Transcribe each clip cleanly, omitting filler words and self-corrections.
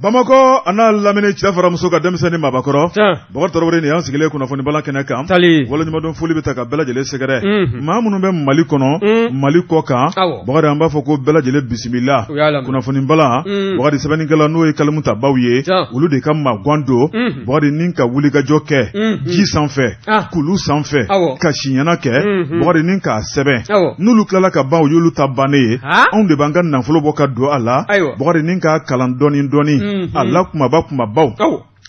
Bamakɔ a n'a lamini cɛ fara muso kan denmisɛn ni maabakɔrɔ Bakari Tarawele nin y'an sigilen kunnafoni balan kɛnɛ kan waleɲumandɔn foli bɛ ta ka bɛɛ lajɛlen sɛgɛrɛ maa minnu bɛ Mali kɔnɔ Mali kɔ kan Bakari an b'a fɔ ko bɛɛ lajɛlen bisimila kunnafoni balan Bakari sɛbɛnnikɛla n'o ye kalimu tabaw ye olu de ka magwan don Bakari ni ka wulikajɔ kɛ ji sanfɛ kulu sanfɛ ka siɲɛna kɛ Bakari ni k'a sɛbɛn n'olu tilala ka ban o y'olu ta bannen ye anw de b'an ka nafolo bɔ ka don a la Bakari ni k'a kalan dɔɔni dɔɔni a la kumaba kumabaw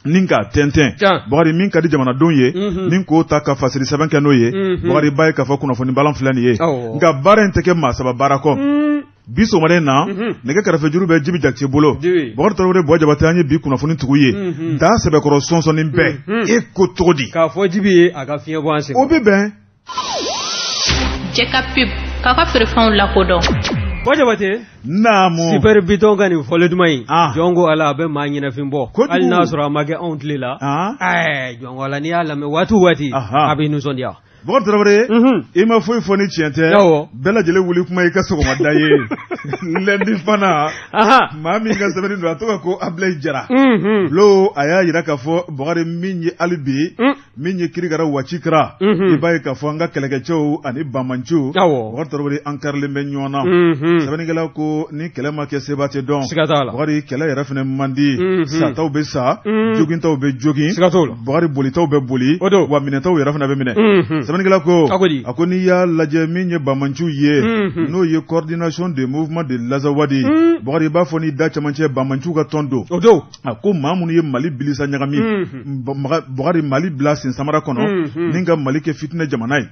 ni k'a tɛntɛn Bakari min ka di jamanadenw ye ni k'o ta ka fasiri sɛbɛn kɛ n'o ye Bakari b'a ye k'a fɔ kunnafoni balan filɛ nin ye nka baara in tɛ kɛ maa saba baara kɔ bi sɔgɔmada in na nɛgɛ karafejuru bɛ Jibi Jakite bolo Bakari Tarawele Buwa Jabate an ye bi kunnafoni tugu ye da sɛbɛkɔrɔ sɔnsɔnni bɛɛ e ko cogo di k'a fɔ Jibi ye a ka fiɲɛ bɔ an sen o bɛ bɛn Jɛ ka pub k'a ka feerefɛnw lakodɔn Buwa Jabate naamu Super Biton ka nin fɔli duman in jɔn ko Ala a bɛ maa ɲɛnafin bɔ hali n'a sɔrɔ a ma kɛ anw tile la ɛɛ jɔn ko Ala n'i y'a lamɛn waati o waati a b'i nisɔndiya Bakari Tarawele i ma foyi fɔ ni tiɲɛ tɛ bɛɛ lajɛlen wuli kuma i ka sɔgɔmada ye lundi fana maa min ka sɛbɛnni don a tɔgɔ ko Abilayi Jara lo a y'a jira k'a fɔ Bakari min ye hali bi min ye kirikara wacikara i b'a ye k'a fɔ an ka kɛlɛkɛcɛw ani banbaanciw Bakari Tarawele an karilen bɛ ɲɔgɔn na sɛbɛnnikɛla ko ni kɛlɛ ma kɛ seba tɛ dɔn Bakari kɛlɛ yɛrɛ fana man di sataw bɛ sa jogintaw bɛ jogin Bakari bolitaw bɛ boli wa minɛtaw yɛrɛ fana bɛ minɛ sɛbɛnnikɛla ko a ko n'i y'a lajɛ min ye banbaanciw ye n'o ye coordination des mouvements de l'Azawad Bakari i b'a fɔ ni da camancɛ banbaanciw ka tɔn don a ko maa minnu ye Mali bilisa ɲagami Bakari Mali bila sen samara kɔnɔ ni ka Mali kɛ fitinɛ jamana ye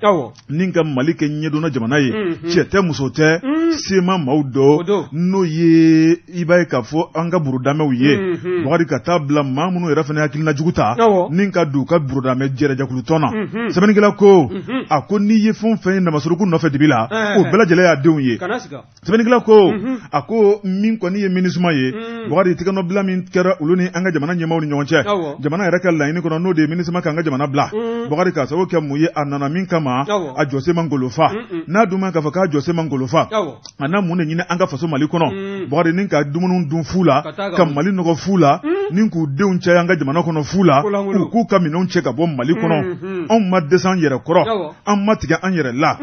ni ka Mali kɛ ɲɛdonna jamana ye cɛ tɛ muso tɛ CMA maaw don n'o ye i b'a ye k'a fɔ an ka burudamɛw ye Bakari ka taa bila maa minnu yɛrɛ fana hakilina jugu ta ni ka don u ka burudamɛ jɛrɛjɛkulutɔn na sɛbɛnnikɛla ko a ko n'i ye fɛn o fɛn ye namasuruku nɔfɛ dibi la o bɛɛ lajɛlen y'a denw ye Sɛbɛnnikɛla ko a ko min kɔni ye MINUSMA ye Bakari tɛgɛnɔbila min kɛra olu ni an ka jamana ɲɛmaaw ni ɲɔgɔn cɛ jamana yɛrɛ ka laɲini kɔnɔ n'o de ye MINUSMA k'an ka jamana bila Bakari k'a sababu kɛ mun ye a nana min kama a jɔsen ma ngolo fa n'a dun ma k'a fɔ k'a jɔsen ma ngolo fa a na mun de ɲini an ka faso Mali kɔnɔ Bakari ni ka dumuni dun fu la ka Mali nɔgɔ fu la ni k'u denw caya an ka jamana kɔnɔ fu la u k'u ka minɛnw cɛ ka bɔ Mali kɔnɔ anw ma dɛsɛ an yɛrɛ kɔrɔ an ma tigɛ an yɛrɛ la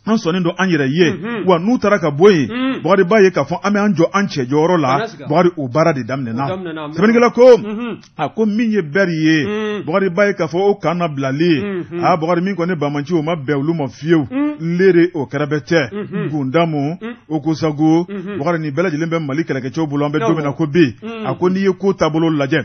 an sɔnnen don an yɛrɛ ye wa n'u taara ka bɔ yen Bakari b'a ye k'a fɔ an bɛ an jɔ an cɛ jɔyɔrɔ la Bakari o baara de daminɛna sɛbɛnnikɛla ko a ko min ye bɛri ye Bakari b'a ye k'a fɔ o kan nabilali aa Bakari min kɔni banbaanci o ma bɛn olu ma fiyewu lere o kɛrɛbɛ tɛ gundamu Ogosagu Bakari nin bɛɛ lajɛlen bɛ Mali kɛlɛkɛcɛw bolo an bɛ don min na ko bi a ko n'i ye ko taabolo lajɛ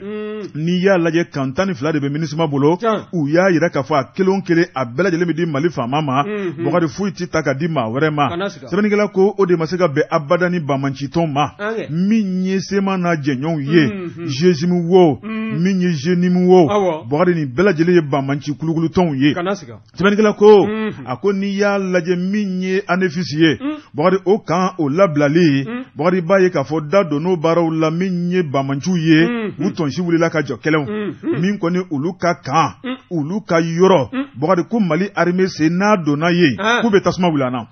n'i y'a lajɛ camp 12 de bɛ MINUSMA bolo u y'a jira k'a fɔ a kelen o kelen a bɛɛ lajɛlen bɛ di Mali faama ma Bakari foyi tɛ ta ka di maa wɛrɛ ma sɛbɛnnikɛla ko o de ma se ka bɛn abada ni banbaancitɔn ma min ye CMA n'a jɛɲɔgɔnw ye GSIM wo min ye JNIM wo Bakari nin bɛɛ lajɛlen ye banbaanci kulukulutɔnw ye Sɛbɛnnikɛla ko a ko n'i y'a lajɛ min ye ANEFIS ye Bakari o camp o labilali Bakari b'a ye k'a fɔ da don n'o baaraw la min ye banbaanciw ye u tɔnsi wulila ka jɔ kɛlɛw min kɔni olu ka camp olu ka yɔrɔ Bakari ko Mali armée sen n'a donna yen k'u bɛ tasuma wuli an na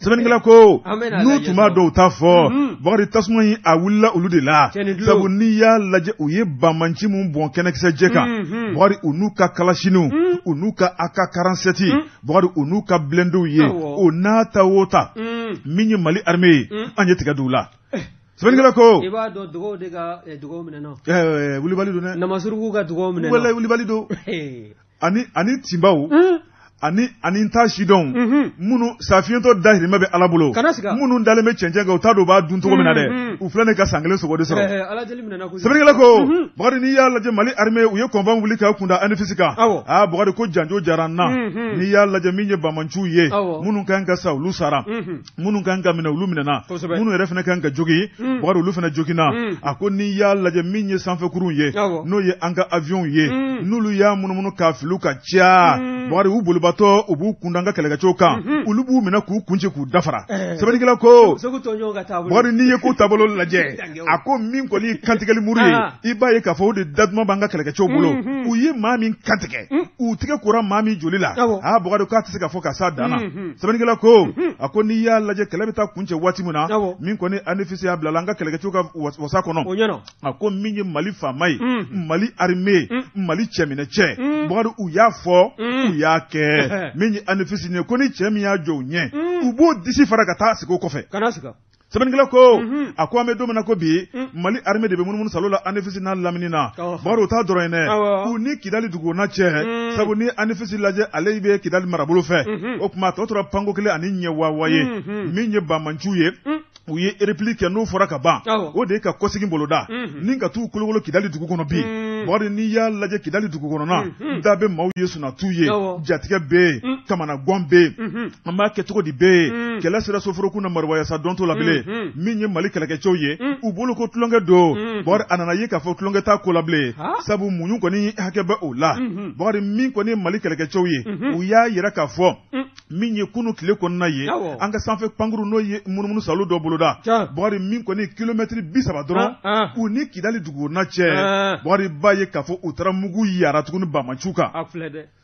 Sɛbɛnnikɛla ko n'u tun b'a dɔn u t'a fɔ Bakari tasuma in a wulila olu de la sabu n'i y'a lajɛ u ye banbaanci min bɔn kɛnɛkisɛjɛ kan Bakari u n'u ka kalasiniw u n'u ka AK 47 Bakari u n'u ka blindéw ye o n'a ta o ta min ye Mali armée ye an ye tigɛ don u la sɛbɛnnikɛla ko i b'a dɔn dugaw de ka dugaw minɛna wulibali don dɛ namasuruku ka dugaw minɛna walayi wulibali don ani tinbaw ani n ta sidɔn minnu safiyentɔ dahirimɛ bɛ ala bolo minnu dalen bɛ cɛncɛn kan u t'a dɔn u b'a dun cogo min na dɛ u filɛ nin ka san kelen sogo de sɔrɔ sɛbɛnnikɛla ko Bakari n'i y'a lajɛ Mali armée u ye kɔnfan wuli ka kunda ANEFIS kan aa Bakari ko janjo jara n na n'i y'a lajɛ min ye banbaanciw ye minnu kan ka sa olu sara minnu kan ka minɛ olu minɛna minnu yɛrɛ fana kan ka jogin Bakari olu fana joginna a ko n'i y'a lajɛ min ye sanfɛkurun ye n'o ye an ka avion ye n'olu y'a munumunu k'a filiw ka ca Bukari, u bolibatɔ, u b'u kunda an ka kɛlɛkɛcɛw kan, olu b'u minɛ k'u kuncɛ k'u dafara. Sɛbɛnnikɛla ko, Bukari, n'i ye ko taabolo lajɛ, a ko min kɔni ye kantigɛli muru ye, i b'a ye k'a fɔ o de da duman b'an ka kɛlɛkɛcɛw bolo. U ye maa min kantigɛ, u tigɛ kora maa min joli la, aa Bukari, k'a tɛ se ka fɔ ka s'a dan na. Sɛbɛnnikɛla ko, a ko n'i y'a lajɛ, kɛlɛ bɛ taa kuncɛ waati min na, min kɔni Anefisi y'a bila an ka kɛlɛkɛcɛw ka wasa kɔnɔ, a ko min ye Mali faama ye, Mali armée, Mali cɛminɛcɛ, Bukari, u y'a fɔ, u y'a kɛ. Min ye Anefisi ye, ko ni cɛ min y'a jɔ u ɲɛ, u b'o disi fara ka taa sigi o kɔfɛ. Sɛbɛnnikɛla ko, a ko an bɛ don min na ko bi, Mali armée de bɛ munumunu salo la Anefisi n'a lamini na. Bukari, o t'a dɔrɔn ye dɛ, u ni Kidali dugukɔnɔna cɛ, sabu ni Anefisi lajɛ, ale bɛ Kidali marabolo fɛ, o tuma a tɔ tora panko kelen ani ɲɛ waawa ye. Min ye banbanciw ye, u ye repli kɛ, n'o fɔra ka ban, o de ye ka kɔsegin boloda ni ka t'u kolokolo Kidali dugu kɔnɔ bi. Bukari, n'i y'a lajɛ, Kidali dugu kɔnɔna da bɛ maaw ye, sunatu ye, jatigɛ bɛ yen, kamanagan bɛ yen, an b'a kɛ cogo di bɛ yen. Kɛlɛ sera soforokun na, mariwayasa dɔn t'o la bilen. Min ye Mali kɛlɛkɛcɛw ye, u bolo ko tulonkɛ don. Bukari, a nana ye k'a fɔ tulonkɛ t'a ko la bilen, sabu muɲu kɔni hakɛ bɛ o la. Bukari, min kɔni ye Mali kɛlɛkɛcɛw ye, u y'a yira k'a fɔ min ye kunu tile kɔnɔna ye, an ka sanfɛ pankuru n'o ye munumunu salo dɔ boloda. Bukari, min kɔni kilomɛtiri 30 dɔrɔn u ni Kidali dugukɔnɔna cɛ, Bukari, b'a ye k'a fɔ u taara mugu yara tuguni banbanciw kan.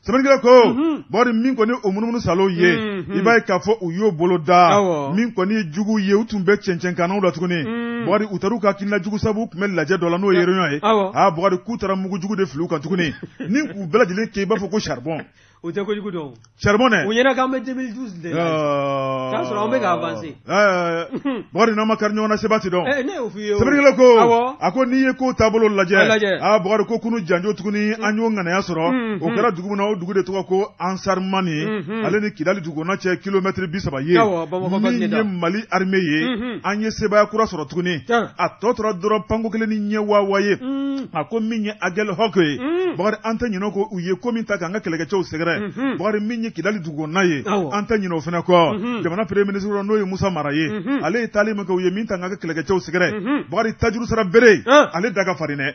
Sɛbɛnnikɛla ko, Bukari, min kɔni o munumunu salo ye, i b'a ye k'a fɔ u y'o boloda. Min kɔni ye jugu ye, u tun bɛ cɛncɛnkannaw la tuguni. Bukari, u taara u ka hakilina jugu, sabu u tun bɛ lajɛ dɔ la, n'o ye réunion ye. Aa Bukari, k'u taara mugu jugu de fili u kan tuguni ni k'u bɛɛ lajɛlen kɛ i b'a fɔ ko charbon. O tɛ kojugu dɔn. Charbon dɛ. U ɲɛna k'an bɛ 2012 de la. K'a sɔrɔ an bɛ ka avancer. Bukari, n'an ma kari ɲɔgɔn na, seba ti dɔn. Ne y'o f'i ye o. Sɛbɛnnikɛla ko, a ko n'i ye ko taabolo lajɛ, aa Bukari, ko kunu janjo tuguni, an y'o ŋanaya sɔrɔ. O kɛra dugu min na, o dugu de tɔgɔ ko Ansarmani, ale ni Kidali dugukɔnɔna cɛ kilomɛtiri 30 ye. Min ye Mali armée ye, an ye sebaaya kura sɔrɔ tuguni. A tɔ tora dɔrɔn panko kelen ni ɲɛ waawa ye. A ko min ye Aguelhok ye, Bukari, an tɛ ɲinɛ o kɔ, u ye ko min ta k'an ka kɛlɛkɛcɛw sɛgɛrɛ. Bukari, min ye Kidali dugukɔnɔna ye, an tɛ ɲinɛ o fana kɔ. Jamana premier ministre, n'o ye Musa Mara ye, ale ye taali min kɛ, u ye min ta k'an ka kɛlɛkɛcɛw sɛgɛrɛ, Bukari, tajuru sara bere, ale da ka farin dɛ.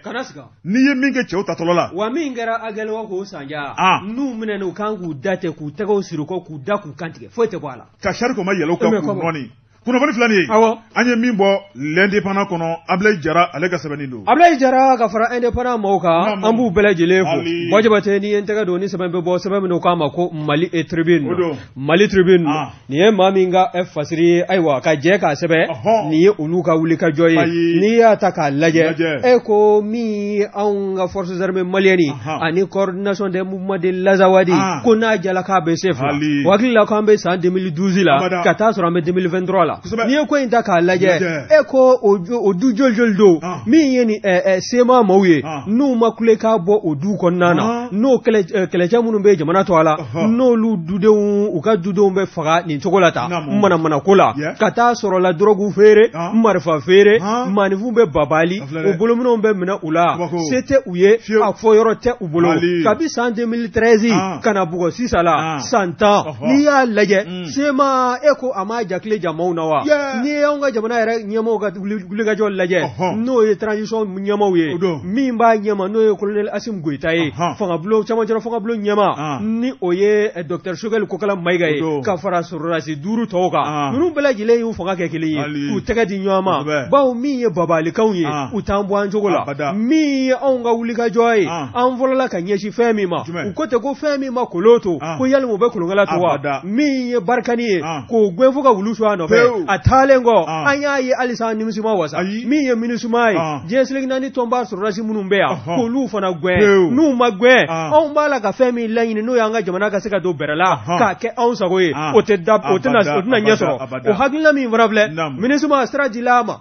N'i ye min kɛ cɛw tatɔlɔ la. Wa min kɛra Aguelhok k'o sanja, n'u minɛna, u kan k'u da tɛ k'u tɛgɛw siri kɔ, k'u da k'u kantigɛ, foyi tɛ bɔ a la. Ka sari kɔma yɛlɛ u kan k'u nɔɔni. Kunnafoni filɛ nin ye, an ye min bɔ L'Indépendant kɔnɔ, Ablaye Jara, ale ka sɛbɛnni don. Ablaye Jara ka fara Indépendant maaw kan, an b'u bɛɛ lajɛlen fo. Bɔjabate, n'i ye n tɛgɛ don ni sɛbɛn bɛ bɔ, sɛbɛn min k'a ma ko Mali et Tribune, Mali Tribune, nin ye maa min ka fasiri ye, ayiwa, ka jɛ k'a sɛbɛn, nin ye olu ka wulikajɔ ye. N'i y'a ta k'a lajɛ, e ko min ye anw ka forces armées maliennes ani Coordination des mouvements de l'Azawadi, ko n'a jala k'a bɛ se fila, o hakili la k'an bɛ san 2012 la, ka taa sɔrɔ an bɛ 2023 la. N'i ye ko in ta k'a lajɛ, e ko o du joli joli don min ye nin CMA maaw ye, n'u ma kule k'a bɔ o du kɔnɔna na, n'o kɛlɛcɛ minnu bɛ jamana to a la, n'olu dudenw, u ka dudenw bɛ faga nin cogo la tan manamana ko la, ka taa sɔrɔ la dɔrɔgu feere, marifa feere, maaninfinw bɛ babali, o bolominɛnw bɛ minɛ u la, se tɛ u ye, a fɔ yɔrɔ tɛ u bolo. Kabi san 2013 ka na bugɔ sisan la, san 10, n'i y'a lajɛ, CMA, e ko a ma jakile jamaw na wa? N'i ye anw ka jamana yɛrɛ ɲɛmaaw ka wulikajɔ lajɛ, n'o ye transition ɲɛmaaw ye, min b'a ɲɛma, n'o ye colonel Assimi Goïta ye, fangabulon camancɛrɔ fangabulon ɲɛmaa, ni o ye docteur Choguel Kokala Maïga ye, ka fara sɔrɔdasi 5 tɔw kan, ninnu bɛɛ lajɛlen y'u fanga kɛ kelen ye k'u tɛgɛ di ɲɔgɔn ma, bawo min ye babalikanw ye, u t'an bɔ an cogo la. Min ye anw ka wulikajɔ ye, an fɔlɔla ka ɲɛsin fɛn min ma, u ko ten ko fɛn min ma kolon to, ko yalima u bɛ kolonkala to wa? Min ye Barkhane ye, k'o gɛn fo ka wulu su a nɔfɛ, a taalen kɔ, an y'a ye halisa an nimisi ma wasa. Min ye MINUSMA ye, diɲɛ seleke naani tɔnba sɔrɔdasi minnu bɛ yan, k'olu fana gɛn, n'u ma gɛn, anw b'a la ka fɛn min laɲini, n'o y'an ka jamana ka se ka don bɛrɛ la k'a kɛ anw sago ye, o tɛ da, o tɛna ɲɛ sɔrɔ. O hakilina min fana filɛ, MINUSMA sira dila a ma.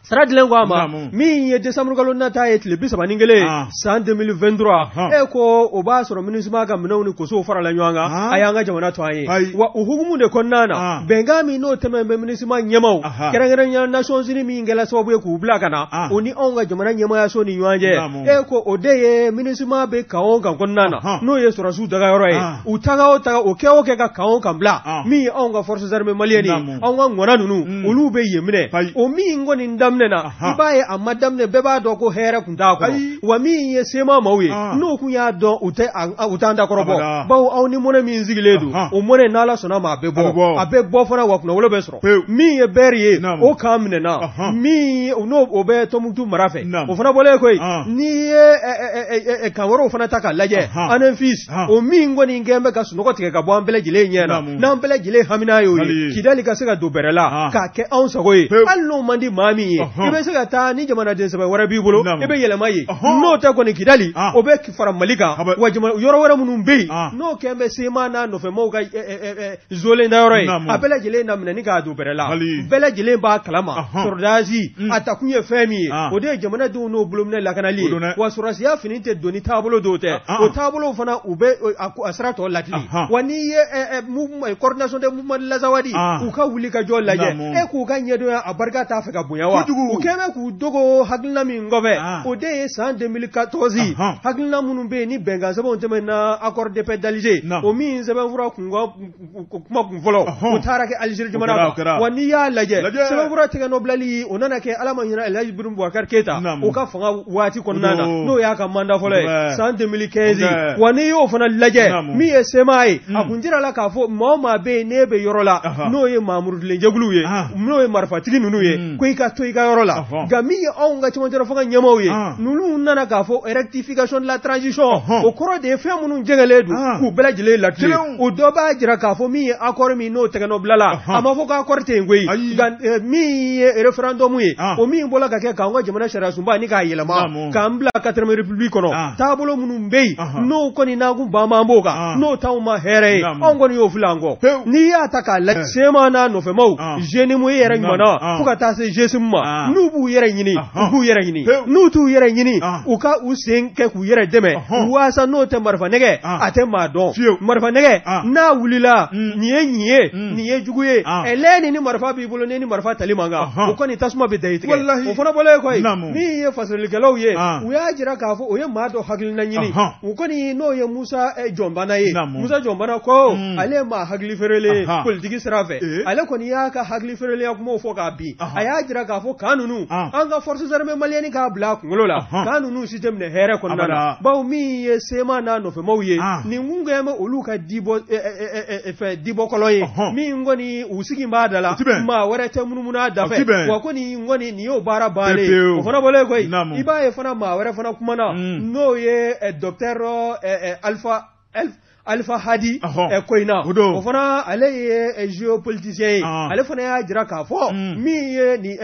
Sara dilen ko a ma, min ye décembre kalo nata ye, tile 31 san 2023, e ko o b'a sɔrɔ MINUSMA ka minɛnw ni kosow farala ɲɔgɔn kan, a y'an ka jamana to an ye. Wa o hukumu de kɔnɔna na, bɛnkan min n'o tɛmɛn bɛ MINUSMA ɲɛmaaw kɛrɛnkɛrɛnnenya Nations Unies min kɛla sababu ye k'u bila ka na o ni anw ka jamana ɲɛmaayaso ni ɲɔgɔn cɛ e ko o de ye MINUSMA bɛ camp o camp kɔnɔna na n'o ye sɔrɔdasiw dagayɔrɔ ye u taga o taga o kɛ o kɛ ka camp o camp bila min ye anw ka forces armées maliennes ye anw ka ŋɔna ninnu olu bɛ yen minɛ o min kɔni daminɛna i b'a ye a ma daminɛ bɛɛ b'a dɔn ko hɛrɛ tun t'a kɔnɔ wa min ye CMA maaw ye n'o kun y'a dɔn u tɛ u t'an da kɔrɔbɔ bawo aw ni mɔnɛ min sigilen don o mɔnɛ n'Ala sɔnna ma a bɛ bɔ a bɛ bɔ fana wa kunnawolo bɛ sɔrɔ min ye Ber ye o camp minɛna min n'o o bɛ Tɔnbukutu mara fɛ o fana bɔlen koyi n'i ye camp wɛrɛw fana ta k'a lajɛ Anefis o min kɔni kɛn bɛ ka sunɔgɔ tigɛ ka bɔ an bɛɛ lajɛlen ɲɛ na n'an bɛɛ lajɛlen hamina y'o ye Kidali ka se ka don bɛrɛ la k'a kɛ anw sago ye hali n'o man di maa min ye i bɛ se ka taa ni jamanaden sɛbɛn wɛrɛ b'i bolo i bɛ yɛlɛma yen n'o tɛ kɔni Kidali o bɛ fara Mali kan wa yɔrɔ wɛrɛ minnu bɛ yen n'o kɛn bɛ CMA n'a nɔfɛmaaw ka zolen dayɔrɔ ye a bɛɛ lajɛlen na minɛni k'a don bɛrɛ la bɛɛ lajɛlen b'a kalama sɔrɔdasi a takun ye fɛn min ye o de ye jamanadenw n'o bolominɛ lakanali ye wa sɔrɔdasiya fini tɛ don ni taabolo dɔw tɛ o taabolow fana u bɛ a sira tɔ latilen wa n'i ye coordination des mouvements de l'Azawad u ka wuli ka jɔ lajɛ e k'u ka ɲɛdɔnya a barika t'a fɛ ka bonya wa u kɛn bɛ k'u dogo hakilina min kɔfɛ o de ye san 2014 hakilina minnu bɛ yen ni bɛnkan sɛbɛnw tɛmɛna accord de paix d'Alger o min sɛbɛnfura kuma kun fɔlɔ o taara kɛ Algérie jamana kan wa n'i y'a lajɛ sɛbɛnfura tɛgɛnɔbilali o nana kɛ Ala ma hinɛ El Hadj Ibrahim Boubacar Keita o ka fanga waati kɔnɔna na n'o y'a ka mandat fɔlɔ ye san 2015 wa n'i y'o fana lajɛ min ye CMA ye a kun jirala k'a fɔ maa o maa bɛ yen n'e bɛ yɔrɔ la n'o ye maamurutilenjɛkuluw ye n'o ye marifatigi ninnu ye ko i ka to i ka yɔrɔ la nka min ye anw ka cɛmancɛla fanga ɲɛmaaw ye ninnu nana k'a fɔ rectification de la transition o kɔrɔ de ye fɛn minnu jɛngɛlen don k'u bɛɛ lajɛlen latilen o dɔ b'a jira k'a fɔ min ye accord min n'o tɛgɛnɔ bilala a ma fɔ ko accord tɛ yen koyi nka min ye référendum ye o min bɔra ka kɛ k'an ka jamana sariyasunba ni k'a yɛlɛma k'an bila quatrième république kɔnɔ taabolo minnu bɛ yen n'o kɔni n'an kun banban b'o kan n'o t'anw ma hɛrɛ ye anw kɔni y'o fili an kɔ n'i y'a ta k'a lajɛ CMA n'a nɔfɛmaw JNIM e yɛrɛ ɲumanna fo ka taa se GSIM ma n'u b'u yɛrɛ ɲini u k'u yɛrɛ ɲini n'u t'u yɛrɛ ɲini u ka u sen kɛ k'u yɛrɛ dɛmɛ waasa n'o tɛ marifa nɛgɛ a tɛ maa dɔn marifa nɛgɛ n'a wulila nin ye ɲin ye nin ye jugu ye ɛlɛ ni marifa b'i bolo ni marifa tali man kan o kɔni tasuma bɛ da i tigɛ o fana bɔlen kɔ yen min ye fasirilikɛlaw ye u y'a jira k'a fɔ o ye maa dɔ hakilina ɲini u kɔni n'o ye Musa Jɔnbana ye Musa Jɔnbana ko ale ye maa hakili feerelen ye politiki sira fɛ ale kɔni y'a ka hakili feerelenya kumaw fɔ k'a bin a y'a jira k'a fɔ camp ninnu an ka forces armées maliennes k'a bila a kunkolo la camp ninnu si tɛ minɛ hɛrɛ kɔnɔna na bawo min ye CMA n'a nɔfɛmaw ye nin kun kɛlen bɛ olu ka dibɔ fɛ dibɔkɔlɔn ye min kɔni u sigi b'a da la maa wɛrɛ tɛ munumunu a da fɛ wa ko nin kɔni nin y'o baara bannen ye o fana bɔlen kɔ yen i b'a ye fana maa wɛrɛ fana kumana n'o ye docteur Alpha Alpha Hadi Koyina o fana ale ye géopoliticien ye ale fana y'a jira k'a fɔ min ye nin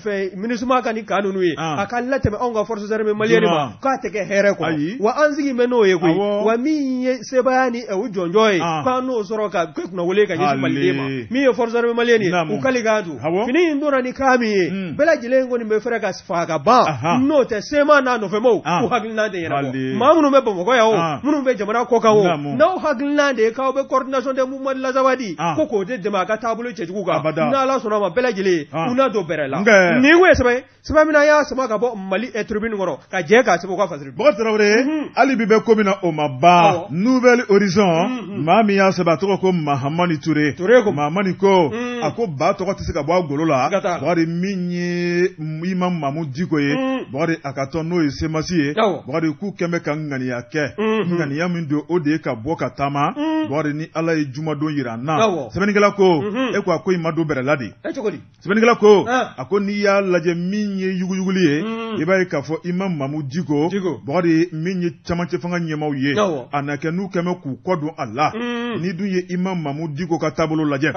fɛn MINUSMA ka nin camp ninnu ye a ka latɛmɛ anw ka forces armées maliennes ma k'a tɛ kɛ hɛrɛ kɔnɔ wa an sigi bɛ n'o ye koyi wa min ye sebaaya ni o jɔnjɔn ye k'an n'o sɔrɔ ka kɛ kunnawolo ka ɲɛsin maliden ma min ye forces armées maliennes ye u kali kan don fini in donna ni camp min ye bɛɛ lajɛlen kɔni bɛ fɛɛrɛ ka faa ka ban n'o tɛ CMA n'a nɔfɛmaw u hakilina tɛ ɲɛnabɔ maa minnu bɛ Bamakɔ yan o minnu bɛ jamana kɔ kan o n'aw hakilina de ye k'aw bɛ coordination des mouvements de l'Azawad ko k'o de dɛmɛ a ka taabolo cɛjugu kan n'Ala sɔnna a ma bɛɛ lajɛlen u na don bɛrɛ la nin kun ye sɛbɛn ye sɛbɛn min an y'a sama ka bɔ Mali Tribune kɔnɔ ka jɛ k'a sɛbɛn u ka fasiri Bɔkari Tarawele hali bi bɛ ko min na o ma ban Nouvel Horizon maa min y'a sɛbɛn a tɔgɔ ko Mahamani Ture Ture ko Mahamani ko a ko ba tɔgɔ tɛ se ka bɔ a golo la Bɔkari min ye Imam Mamu Diko ye Bɔkari a ka tɔn n'o ye CMAS ye Bɔkari k'u kɛn bɛ ka ŋaniya kɛ ŋaniya min don o de ye ka bɔ ka taama Bɔkari ni Ala ye jumadon yira an na sɛbɛnnikɛla ko e ko a ko in ma don bɛrɛ la de sɛbɛnnikɛla ko a ko n'i y'a lajɛ min ye yuguyuguli ye i b'a ye k'a fɔ Imam Mamu Diko Bɔkari min ye camancɛ fanga ɲɛmaaw ye a na kɛ n'u kɛn bɛ k'u kɔ don a la n'i dun ye Imam Mamu Diko ka taabolo lajɛ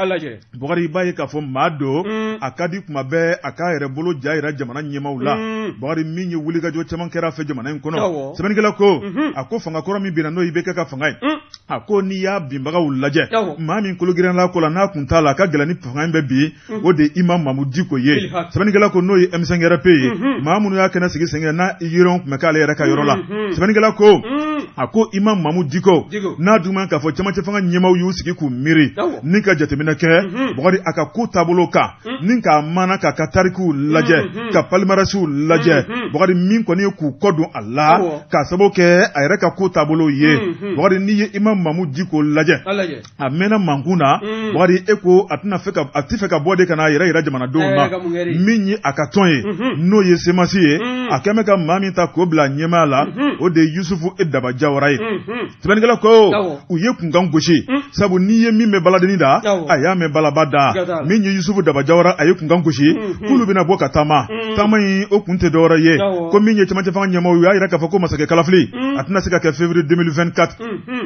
Bɔkari i b'a ye k'a fɔ maa don a ka di kuma bɛɛ a k'a yɛrɛ bolo ja yira jamana ɲɛmaaw la Bɔkari min ye wulikajɔ caman kɛra a fɛ jamana in kɔnɔ sɛbɛnnikɛla ko a ko fanga kɔrɔ min binna n'o ye IBK ka fanga ye a ko n'i y'a binbagaw lajɛ maa min kologirila ko la n'a kun t'a la a ka gɛlɛn ni fanga in bɛ bin o de ye Imam Mamu Diko ye sɛbɛnnikɛla ko n'o ye M5RP ye maa minnu y'a kɛnɛ sigi sen kan n'a yɛrɛ tun bɛ k'ale yɛrɛ ka yɔrɔ la sɛbɛnnikɛla ko A ko Imam Mamu Diko n'a dun man k'a fɔ cɛmancɛ fanga ɲɛmaaw y'u sigi k'u miiri ni ka jateminɛ kɛ Bukari a ka ko taabolo kan ni k'a mana k'a ka tarikuw lajɛ ka palmarèsiw lajɛ Bukari min kɔni ye k'u kɔ don a la k'a sababu kɛ a yɛrɛ ka ko taabolo ye. Bukari, n'i ye Imam Mamu Diko lajɛ, a mɛnna mankun na. Bukari, e ko a tɛna fɛ ka a tɛ fɛ ka bɔ de ka n'a yɛrɛ yira jamanadenw na. Min ye a ka tɔn ye, n'o ye CMAS ye, a kɛn bɛ ka maa min ta k'o bila ɲɛmaaya la, o de ye Yusufu Daba Jawara ye. Sɛbɛnnikɛla ko u ye kunkan gosi, sabu n'i ye min mɛn baladenni da, a y'a mɛn balaba da. Min ye Yusufu Daba Jawara, a ye kunkan gosi k'olu bɛna bɔ ka taama. Taama in, o kun tɛ dɔwɛrɛ ye ko min ye cɛmancɛ fanga ɲɛmaaw u y'a yira k'a fɔ ko masakɛ kalafili a tɛna se ka kɛ février 2024.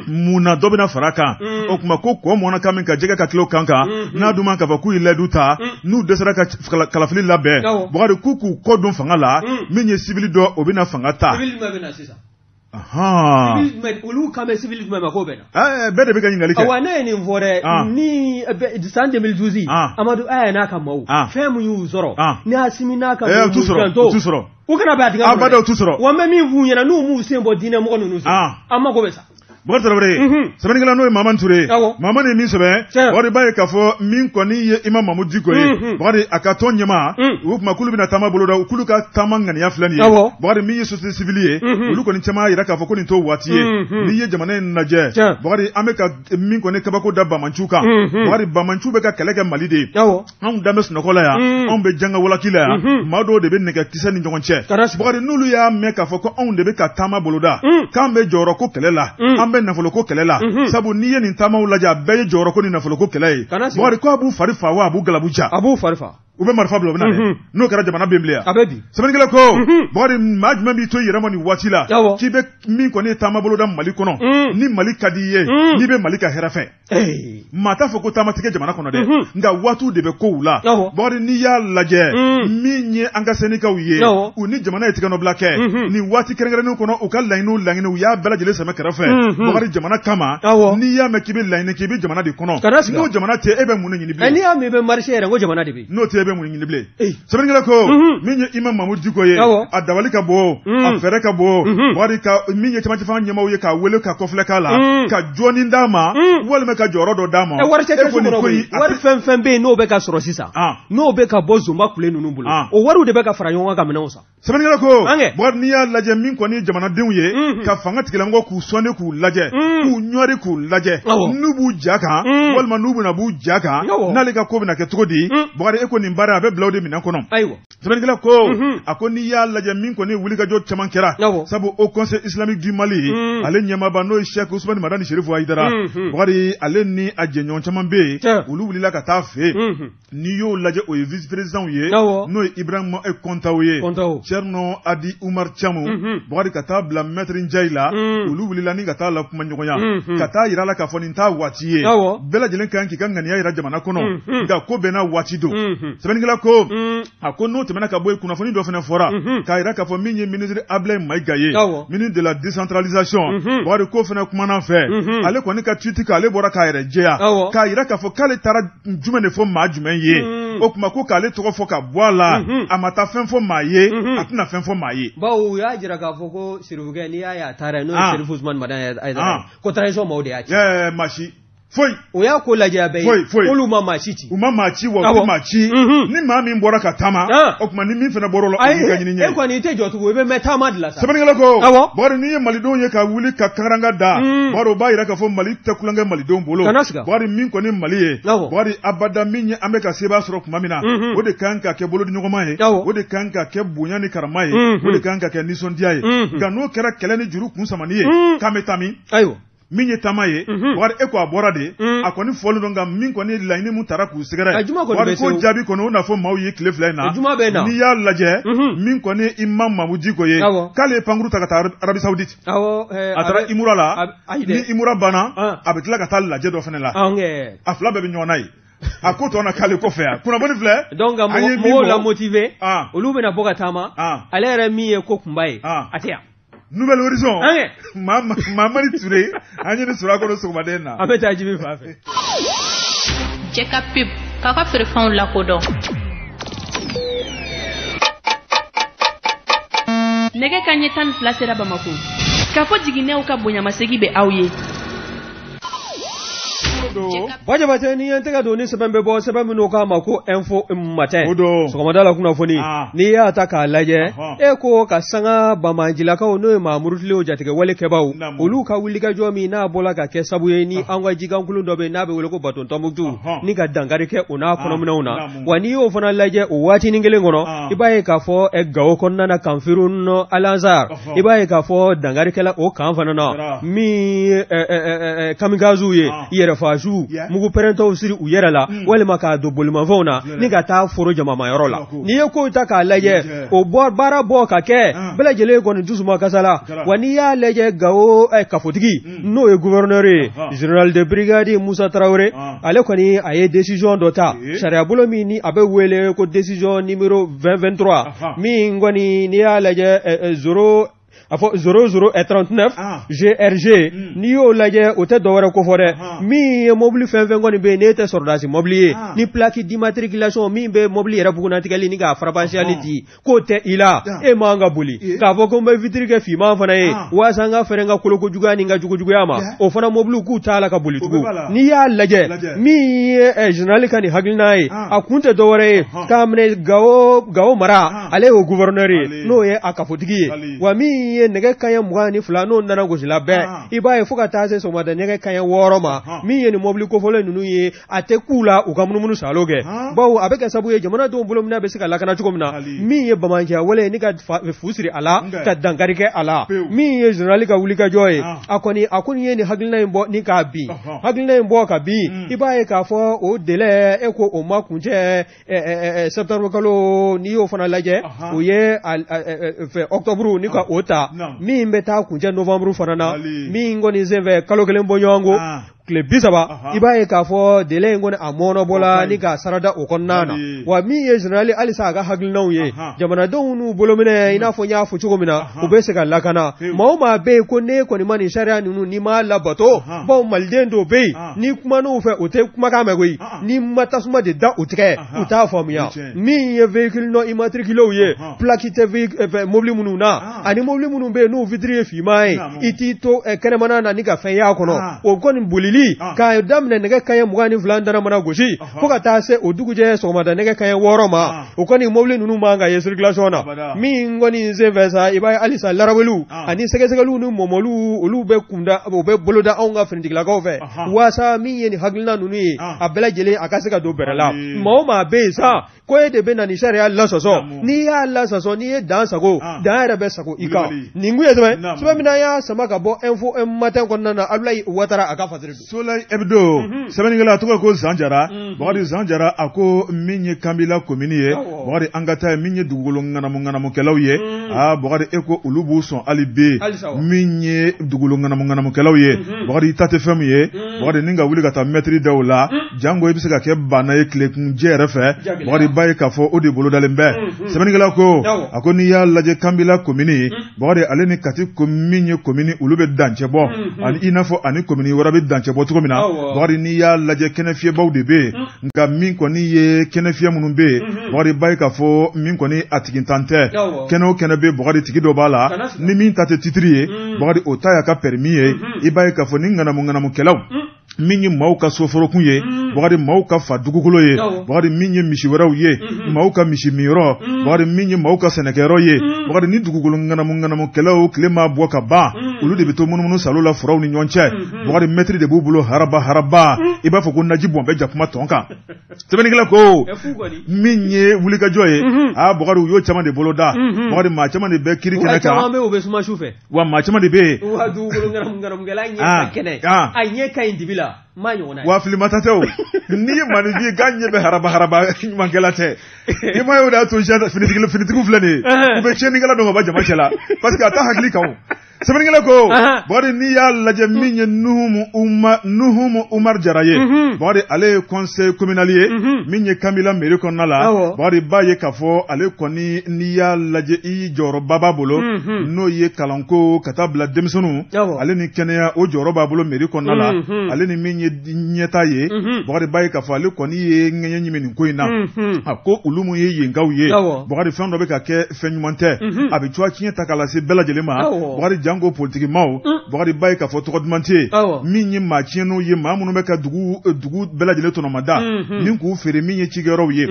Mun na dɔ bɛna fara kan? O tuma ko kɔ mɔnna kan min ka jɛgɛ ka kilo kan kan, n'a dun man k'a fɔ k'u ye layidu ta, n'u dɛsɛra ka kalafili labɛn, Bukari, k'u k'u kɔ don fanga la, min ye civil dɔ, o bɛna fanga ta. Olu kan bɛ civil jumɛn ma k'o bɛ na? Bɛɛ de bɛ ka ɲininkali kɛ. Awa, ne ye nin fɔ dɛ, ni san 2012, Amadu Aya n'a ka maaw, fɛn min y'u sɔrɔ ni Asimi n'a ka maaw m'u janto, u t'u sɔrɔ. U kana bɛn a dingɛ kɔnɔ. Abada, u t'u sɔrɔ. Wa n bɛ min f'u ɲɛna, n'u m'u sen bɔ diinɛ mɔgɔ ninnu sen, an mako bɛ sa. Bukari Tarawele, sɛbɛnnikɛla n'o ye Mamani Ture ye, Mamani ye min sɛbɛn, Bukari b'a ye k'a fɔ min kɔni ye Imam Mamu Diko ye, Bukari, a ka tɔn ɲɛmaa, u tuma k'olu bɛna taama boloda, k'olu ka taama ŋaniya filɛ nin ye. Bukari, min ye société civile ye, olu kɔni caman y'a jira k'a fɔ ko nin t'o waati ye. N'i ye jamana in lajɛ, Bukari, an bɛ ka min kɔni kabako da bamanciw kan, Bukari, bamanciw bɛ ka kɛlɛ kɛ Mali de ye. Anw dan bɛ sunɔgɔ la yan, anw bɛ janga walaki la yan, maa dɔw de bɛ nɛgɛkisɛ ni ɲɔgɔn cɛ. Bukari, n'olu y'a mɛn k'a fɔ ko anw de bɛ ka taama boloda, k'an bɛ jɔyɔrɔko kɛlɛ la, an bɛ nafoloko kɛlɛ la, sabu n'i ye nin taamaw lajɛ, a bɛɛ ye jɔyɔrɔko ni nafoloko kɛlɛ ye. Bukari, ko a b'u fari fa wa a b'u galabu ja? A b'u fari fa. U bɛ marifa bila, u bɛ na dɛ. N'o kɛra, jamana bɛ bilen. A bɛ bin. Sɛbɛnnikɛla ko, Bukari, maa jumɛn b'i to i yɛrɛ ma nin waati la k'i bɛ min kɔni ye taama boloda Mali kɔnɔ, ni Mali ka di i ye, n'i bɛ Mali ka hɛrɛ fɛ? Maa t'a fɔ ko taama tɛ kɛ jamana kɔnɔ dɛ, nka waatiw de bɛ kow la. Bukari, n'i y'a lajɛ, min ye an ka sɛndikaw ye, u ni jamana ye tigɛnɔbila kɛ nin waati kɛrɛnkɛrɛnnen kɔnɔ, u ka laɲiniw laɲini, u y'a bɛɛ lajɛlen sɛmɛ kɛrɛfɛ, Bukari, jamana kama. N'i y'a mɛn k'i bɛ laɲini k'i bɛ jamana de kɔnɔ, n'o jamana tɛ, e bɛ mun de ɲini bilen? N'i y'a mɛn i bɛ marcher yɛrɛ, ko jamana de bɛ. N'o tɛ, e bɛ mun ɲini bilen? Sɛbɛnnikɛla ko min ye Imam Mamu Diko ye, a dabali ka bon, a fɛɛrɛ ka bon. Bukari, ka min ye cɛmancɛ fanga ɲɛmaaw ye k'a wele ka kɔfilɛ k'a la, ka jɔni d'a ma walima ka jɔyɔrɔ dɔ d'a ma. Wari tɛ kɛsu kɔnɔ koyi. Wari fɛn fɛn bɛ yen n'o bɛ ka sɔrɔ sisan, n'o bɛ ka bɔ zonba kule ninnu bolo, o wariw de bɛ ka fara ɲɔgɔn kan ka minɛnw san. Sɛbɛnnikɛla ko, Bukari, n'i y'a lajɛ, min kɔni ye jamanadenw ye ka fanga tigilamɔgɔw k'u sɔnni k'u lajɛ, k'u ɲɔri k'u lajɛ, n'u b'u ja kan walima n'u bɛna b'u ja kan, n'ale ka ko bɛna kɛ cogo di? Bukari, e ko nin baara a bɛ bila o de minɛn kɔnɔ. Sɛbɛnnikɛla ko, a ko n'i y'a lajɛ, min kɔni wulikajɔ caman kɛra, sabu Haut Conseil islamique du Mali, ale ɲɛmaaba n'o ye Cheikh Ousmane Madani Chérif Haïdara, Bukari, ale ni a jɛɲɔgɔn caman bɛ yen, olu wulila ka taa fɛ yen. N'i y'o lajɛ, o ye vice président ye, n'o ye Ibrahima Kɔntaw ye, Thierno Adi Umar Thiam, Bukari, ka taa bila maître Ndiaye la, olu wulila ni ka taa la kuma ɲɔgɔnya, ka taa yira la k'a fɔ nin t'a waati ye. Bɛɛ lajɛlen kan k'i ka ŋaniya yira jamana kɔnɔ, nka ko bɛɛ n'a waati don. Sɛbɛnnikɛla ko, a ko n'o tɛmɛna ka bɔ yen, kunnafoni dɔ fana fɔra k'a yira k'a fɔ min ye ministre Ablaye Maïga ye, ministre de la décentralisation, Bukari, ko fana kumana fɛ, ale kɔni ka tweet k'ale bɔra k'a yɛrɛ jɛya, k'a yira k'a fɔ k'ale taara jumɛn de fɔ maa jumɛn ye. O tuma ko k'ale tɔgɔ fɔ ka bɔ a la, a ma taa fɛn fɔ maa ye, a tɛna fɛn fɔ maa ye. Bawo u y'a jira k'a fɔ ko Serifukɛ, n'i y'a ye a taara yen, n'o ye Serifu Usumani Madani Hayidara, ko transition maaw de y'a ci. Maa si foyi. O y'a ko lajɛ a bɛɛ ye. Foyi foyi. Olu ma maa si ci. U ma maa ci wa u tɛ maa ci. Ni maa min bɔra ka taama, o tuma ni min fana bɔra o la, o b'i ka ɲini ɲɛ. E kɔni i tɛ jɔ tugun, i bɛ mɛn taama de la sa. Sɛbɛnnikɛla ko, Bukari, n'i ye malidenw ye ka wuli ka karanga da, Bukari, o b'a yira k'a fɔ Mali tɛ tulonkɛ malidenw bolo. Kana siga. Bukari, min kɔni Mali ye, Bukari, abada min ye an bɛ ka sebaa sɔrɔ tuma min na, o de kan ka kɛ bolodiɲɔgɔnma ye, o de kan ka kɛ bonya ni karama ye, o de kan ka kɛ nisɔndiya ye. Nka n'o kɛra kɛlɛ ni juru kun samani ye, k'an bɛ taa min? Ayiwa. Min ye taama ye, Bukari, e ko a bɔra de, a kɔni fɔlen don, nka min kɔni ye laɲini mun taara k'u sɛgɛrɛ, Bukari, ko jaabi kɔni o na fɔ maaw ye tile 2 in na. N'i y'a lajɛ, min kɔni ye Imam Mamu Diko ye, k'ale ye pankuru ta ka taa Arabie Saoudite, a taara Imura la, ni Imura banna, a bɛ tila ka taa lajɛ dɔ fana la, a fila bɛɛ bɛ ɲɔgɔn na ye. A ko tɔ na k'ale kɔfɛ yan, kunnafoni filɛ. Donc ka mɔgɔw la motiver, olu bɛna bɔ ka taama, ale yɛrɛ min ye ko kunba ye, a tɛ yan. Nouvel Horizon, Mamadi Touré, an ye nin sɔrɔ a kɔnɔ sɔgɔmaden na. An bɛ taa Jibi fan fɛ. Cɛ ka pub k'a ka feerefɛnw lakodɔn. Nɛgɛ ka ɲɛ 12 sera Bamako. Kafo jiginɛw ka bonyamasegin bɛ aw ye. Bajabate, n'i ye n tɛgɛ don ni sɛbɛn bɛ bɔ, sɛbɛn minnu k'a ma ko Info Matin, sɔgɔmada la kunnafoni, n'i y'a ta k'a lajɛ, e ko ka sanga banbaancilakaw, n'o ye maa murutilenw jatigɛwale kɛbaw, olu ka wulikajɔ min n'a bɔla ka kɛ sabu ye ni an ka jikankulun dɔ bɛ n'a bɛ wele ko bato Tɔnbukutu, ni ka dankari kɛ o n'a kɔnɔminɛnw na. Wa n'i y'o fana lajɛ o waatinin kelen kɔnɔ, i b'a ye k'a fɔ Gawo kɔnɔna na, Kanfirun Alansar, i b'a ye k'a fɔ dankari kɛla o kan fana na, min ye kamikazew ye, yɛrɛfaasiw, mugu pɛrɛntɔw siri u yɛrɛ la walima k'a don bolimafɛnw na ni ka taa foro jamamayɔrɔ la. N'i ye kow ta k'a lajɛ, o bɔ baara bɔ ka kɛ bɛɛ lajɛlen kɔni dusuma kasala. Wa n'i y'a lajɛ, Gawo kafotigi, n'o ye gouverneur ye, général de brigade Musa Tarawele, ale kɔni a ye décision dɔ ta, sariyabolo min ni a bɛ wele ko décision numéro 2023, min kɔni n'i y'a lajɛ 0 a fɔ 00 39 GRG. N'i y'o lajɛ, o tɛ dɔwɛrɛ ko fɔ dɛ, min ye mobili fɛn fɛn kɔni bɛ yen n'e tɛ sɔrɔdasi mobili ye, ni plaque d'immatriculation min bɛ mobili yɛrɛ bugunnatigɛli ni k'a farabansiyali di, k'o tɛ i la, e man ka boli. K'a fɔ ko n bɛ vitre kɛ finman fana ye walasa n ka fɛrɛ n ka kolokojuguya ni n ka jugujuguya ma, o fana mobiliw k'u t'a la ka boli tugun. N'i y'a lajɛ, min ye général ka nin hakilina ye, a kun tɛ dɔwɛrɛ ye k'a minɛ Gawo mara, ale y'o gouverneur ye, n'o ye a kafotigi ye. Wa min ye nɛgɛ kanɲɛ 22, n'o nana gosila bɛɛ, i b'a ye fo ka taa se sɔgɔmada nɛgɛ kanɲɛ 6 ma, min ye nin mobili kofɔlen ninnu ye, a tɛ k'u la u ka munumunu salo kɛ, bawo a bɛ kɛ sababu ye jamanadenw bolominɛ bɛ se ka lakana cogo min na, min ye banbaanciya wale ni ka fu siri a la ka dankari kɛ a la. Min ye général ka wulikajɔ ye, a kɔni a ko ye nin hakilina in bɔ ni k'a bin, hakilina in bɔ ka bin, i b'a ye k'a fɔ o délai, e ko o ma kuncɛ septembre kalo. N'i y'o fana lajɛ, o ye fɛ octobre ni ka o ta, min bɛ taa kuncɛ novembre fana na, min kɔni senfɛ kalo kelen bɔ ɲɔgɔn ko tile 30, i b'a ye k'a fɔ délai in kɔni a mɔɔnɔbɔla ni k'a sarada o kɔnɔna na. Wa min ye général halisa a ka hakilinaw ye, jamanadenw n'u bolominɛ, i n'a fɔ n y'a fɔ cogo min na, u bɛ se ka lakana. Maa o maa bɛ yen ko ne kɔni ma nin sariya ninnu, n'i m'a labato, bawo maliden dɔw bɛ yen, n'i kuman'u fɛ, u tɛ kumakan mɛn koyi, n'i ma tasuma de da u tigɛ, u t'a faamuya. Min ye véhicule non immatriculé ye, plaque tɛ mobili minnu na, ani mobili minnu bɛ yen n'u vitre ye finman ye, i t'i to kɛnɛmana na ni ka fɛn y'a kɔnɔ, o kɔni bolili k'a daminɛ nɛgɛ kanɲɛ 22 dana mana gosi fo ka taa se o dugujɛ sɔgɔmada nɛgɛ kanɲɛ 6 ma, o kɔni mobili ninnu man ka ye circulation na. Min kɔni senfɛ sa, i b'a ye halisa laraweliw ani sɛgɛsɛgɛliw ni mɔmɔliw, olu bɛ kunda, o bɛ boloda anw ka finitigilakaw fɛ, waasa min ye nin hakilina ninnu ye, a bɛɛ lajɛlen a ka se ka don bɛrɛ la. Maa o maa bɛ yen sa ko e de bɛ na nin sariya lasɔsɔ, n'i y'a lasɔsɔ, n'i ye dan sago, dan yɛrɛ bɛ sago i kan. Nin kun ye sɛbɛn min an y'a sama ka bɔ Info Matin kɔnɔna na. Abulayi Watara a ka fasiri don. Soleil Hebdo, sɛbɛnnikɛla a tɔgɔ ko Zan Jara. Bakari Zan Jara, a ko min ye Kanbila komini ye, Bakari, an ka taa ye min ye dugukolo ŋanamu ŋanamukɛlaw ye. Aa Bakari, e ko olu b'u sɔn hali bi min ye dugukolo ŋanamu ŋanamukɛlaw ye. Bakari, i ta tɛ fɛn min ye, Bakari, ni ka wuli ka taa mɛtiri da o la, jango i bɛ se ka kɛ banna ye tilekunjɛ yɛrɛ fɛ. Bakari, b'a ye k'a fɔ o de bolodalen bɛ. Sɛbɛnnikɛla ko, a ko n'i y'a lajɛ, Kanbila komini, Bakari, ale ni Kati min ye komini, olu bɛ dancɛ bɔ, ani i n'a fɔ ani komini wɛrɛ bɛ dancɛ bɔ cogo min na. Bakari, n'i y'a lajɛ, kɛnɛ fiyɛbaw de bɛ yen, nka min kɔni ye kɛnɛ fiyɛ minnu bɛ yen, Bakari, b'a ye k'a fɔ min kɔni a tigintan tɛ. Kɛnɛ o kɛnɛ bɛ, Bakari, tigi dɔ b'a la, ni min ta tɛ titiri ye, Bakari, o ta y'a ka permis ye. I b'a ye k'a fɔ ni ŋanamu ŋanamukɛlaw, min ye maaw ka soforokun ye, Bakari, maaw ka fa dugukolo ye, Bakari, min ye misi wɛrɛw ye, maaw ka misi minyɔrɔ, Bakari, min ye maaw ka sɛnɛkɛyɔrɔ ye, Bakari, ni dugukolo ŋanamu ŋanamukɛlaw tile maa bɔ ka ban, olu de bɛ to munumunu salo la forow ni ɲɔgɔn cɛ. Bakari, mɛtiri de b'u bolo haraba haraba, i b'a fɔ ko naji bɔn bɛ jakuma tɔn kan. Sɛbɛnnikɛla ko min ye wulikajɔ ye, aa Bakari, u y'o caman de bolo da. Bakari, maa caman de bɛ kiri kɛnɛ kan. Caman bɛ, u bɛ suma su fɛ. Wa maa caman de bɛ yen. Wa dugukolo ŋanamu-ŋanamukɛla ɲɛ ka kɛnɛ, a ɲɛ ka ɲi dibi la, n m'a ɲɔgɔnna ye. Wa filimata tɛ o, n'i ye maaninfin ye k'a ɲɛ bɛ haraba haraba, ɲumankɛla tɛ. I ma ye, o de y'a to finitigiw filɛ nin ye, u bɛ tiɲɛnikɛla dɔn ka bɔ jama cɛ la, parce que a t'a hakili kan o. Sɛbɛnnikɛla ko, Bakari, n'i y'a lajɛ, min ye Nuhumu Umar Jara ye, Bakari, ale ye conseil communal ye, min ye Kanbila mairie kɔnɔna la. Bakari, b'a ye k'a fɔ ale kɔni, n'i y'a lajɛ, i jɔyɔrɔba b'a bolo, n'o ye kalanko ka taa bila denmisɛnninw ale ni kɛnɛya, o jɔyɔrɔ b'a bolo mairie kɔnɔna la, ale ni min ye ɲɛta ye. Bakari, b'a ye k'a fɔ ale kɔni ye ŋɛɲɛ ɲimi nin ko in na. A ko olu mun ye yenkaw ye, Bakari, fɛn dɔ bɛ ka kɛ, fɛn ɲuman tɛ, a bɛ cogoya tiɲɛ ta k'a lase bɛɛ lajɛlen ma. Bakari. janko politikimaw Bakari b'a ye k'a fɔ tɔgɔ duman tɛ yen min ye maa tiɲɛnenw ye maa minnu bɛ ka dugu bɛɛ lajɛlen tɔnɔmada ni k'u feere min ye cikɛyɔrɔw ye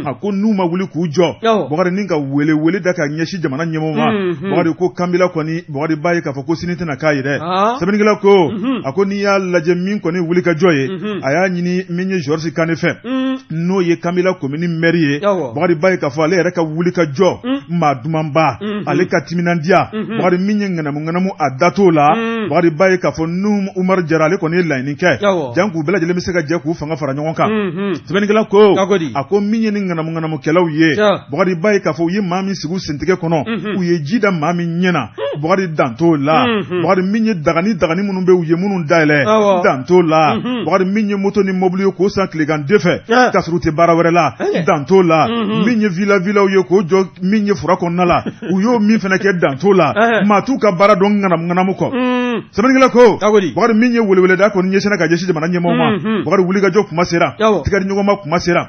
a ko n'u ma wuli k'u jɔ Bakari ni ka wele wele da ka ɲɛsin jamana ɲɛmɔgɔw ma Bakari ko Kanbila kɔni Bakari b'a ye k'a fɔ ko sini tɛna k'a ye dɛ sɛbɛnnikɛla ko a ko n'i y'a lajɛ min kɔni wuli ka jɔ ye a y'a ɲini min ye Georges Kane fɛ n'o ye Kanbila komini mɛri ye Bakari b'a ye k'a fɔ ale yɛrɛ ka wuli ka jɔ maa dumanba ale ka timinandiya Bakari min ye ŋanamu ŋanamu a da t'o la Bakari b'a ye k'a fɔ Nuhum Umaru Jara ale kɔni ye laɲini kɛ janko u bɛɛ lajɛlen bɛ se ka jɛ k'u fanga fara ɲɔgɔn kan sɛbɛnnikɛla ko a ko min ye ni ŋanamu ŋanamukɛlaw ye Bakari b'a ye k'a fɔ u ye maa min sigi u sentigɛ kɔnɔ u ye ji da maa min ɲɛ na Bakari dan t'o la Bakari min ye dagani dagani minnu bɛ u ye minnu dayɛlɛ dan t'o la Bakari min ye moto ni mobili ye k'o san tilegan de fɛ k'a sɔrɔ u tɛ baara wɛrɛ la dan t'o la min ye villa villaw ye k'o jɔ min ye fura kɔnɔna la u y'o min fana kɛ dan t'o la maa t'u ka baara dɔn ŋanamu ŋanamu kɔ sɛbɛnnikɛla ko Bakari min ye weleweleda kɔni ɲɛsinna ka ɲɛsin jamana ɲɛmɔgɔw ma Bakari wulikajɔ kuma sera tigɛdiɲɔgɔnma kuma sera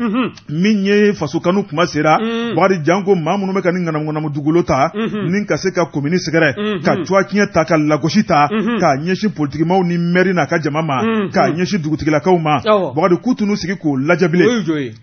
min ye faso kanu kuma sera Bakari janko maa minnu bɛ ka ni ŋanamu ŋanamu dugukolo ta ni ka se ka komini sɛgɛrɛ ka cuwa tiɲɛ ta ka lagosi ta k'a ɲɛsin politikimaw ni mɛri n'a ka jama ma k'a ɲɛsin dugutigilakaw ma Bakari k'u t'u sigi k'o lajɛ bilen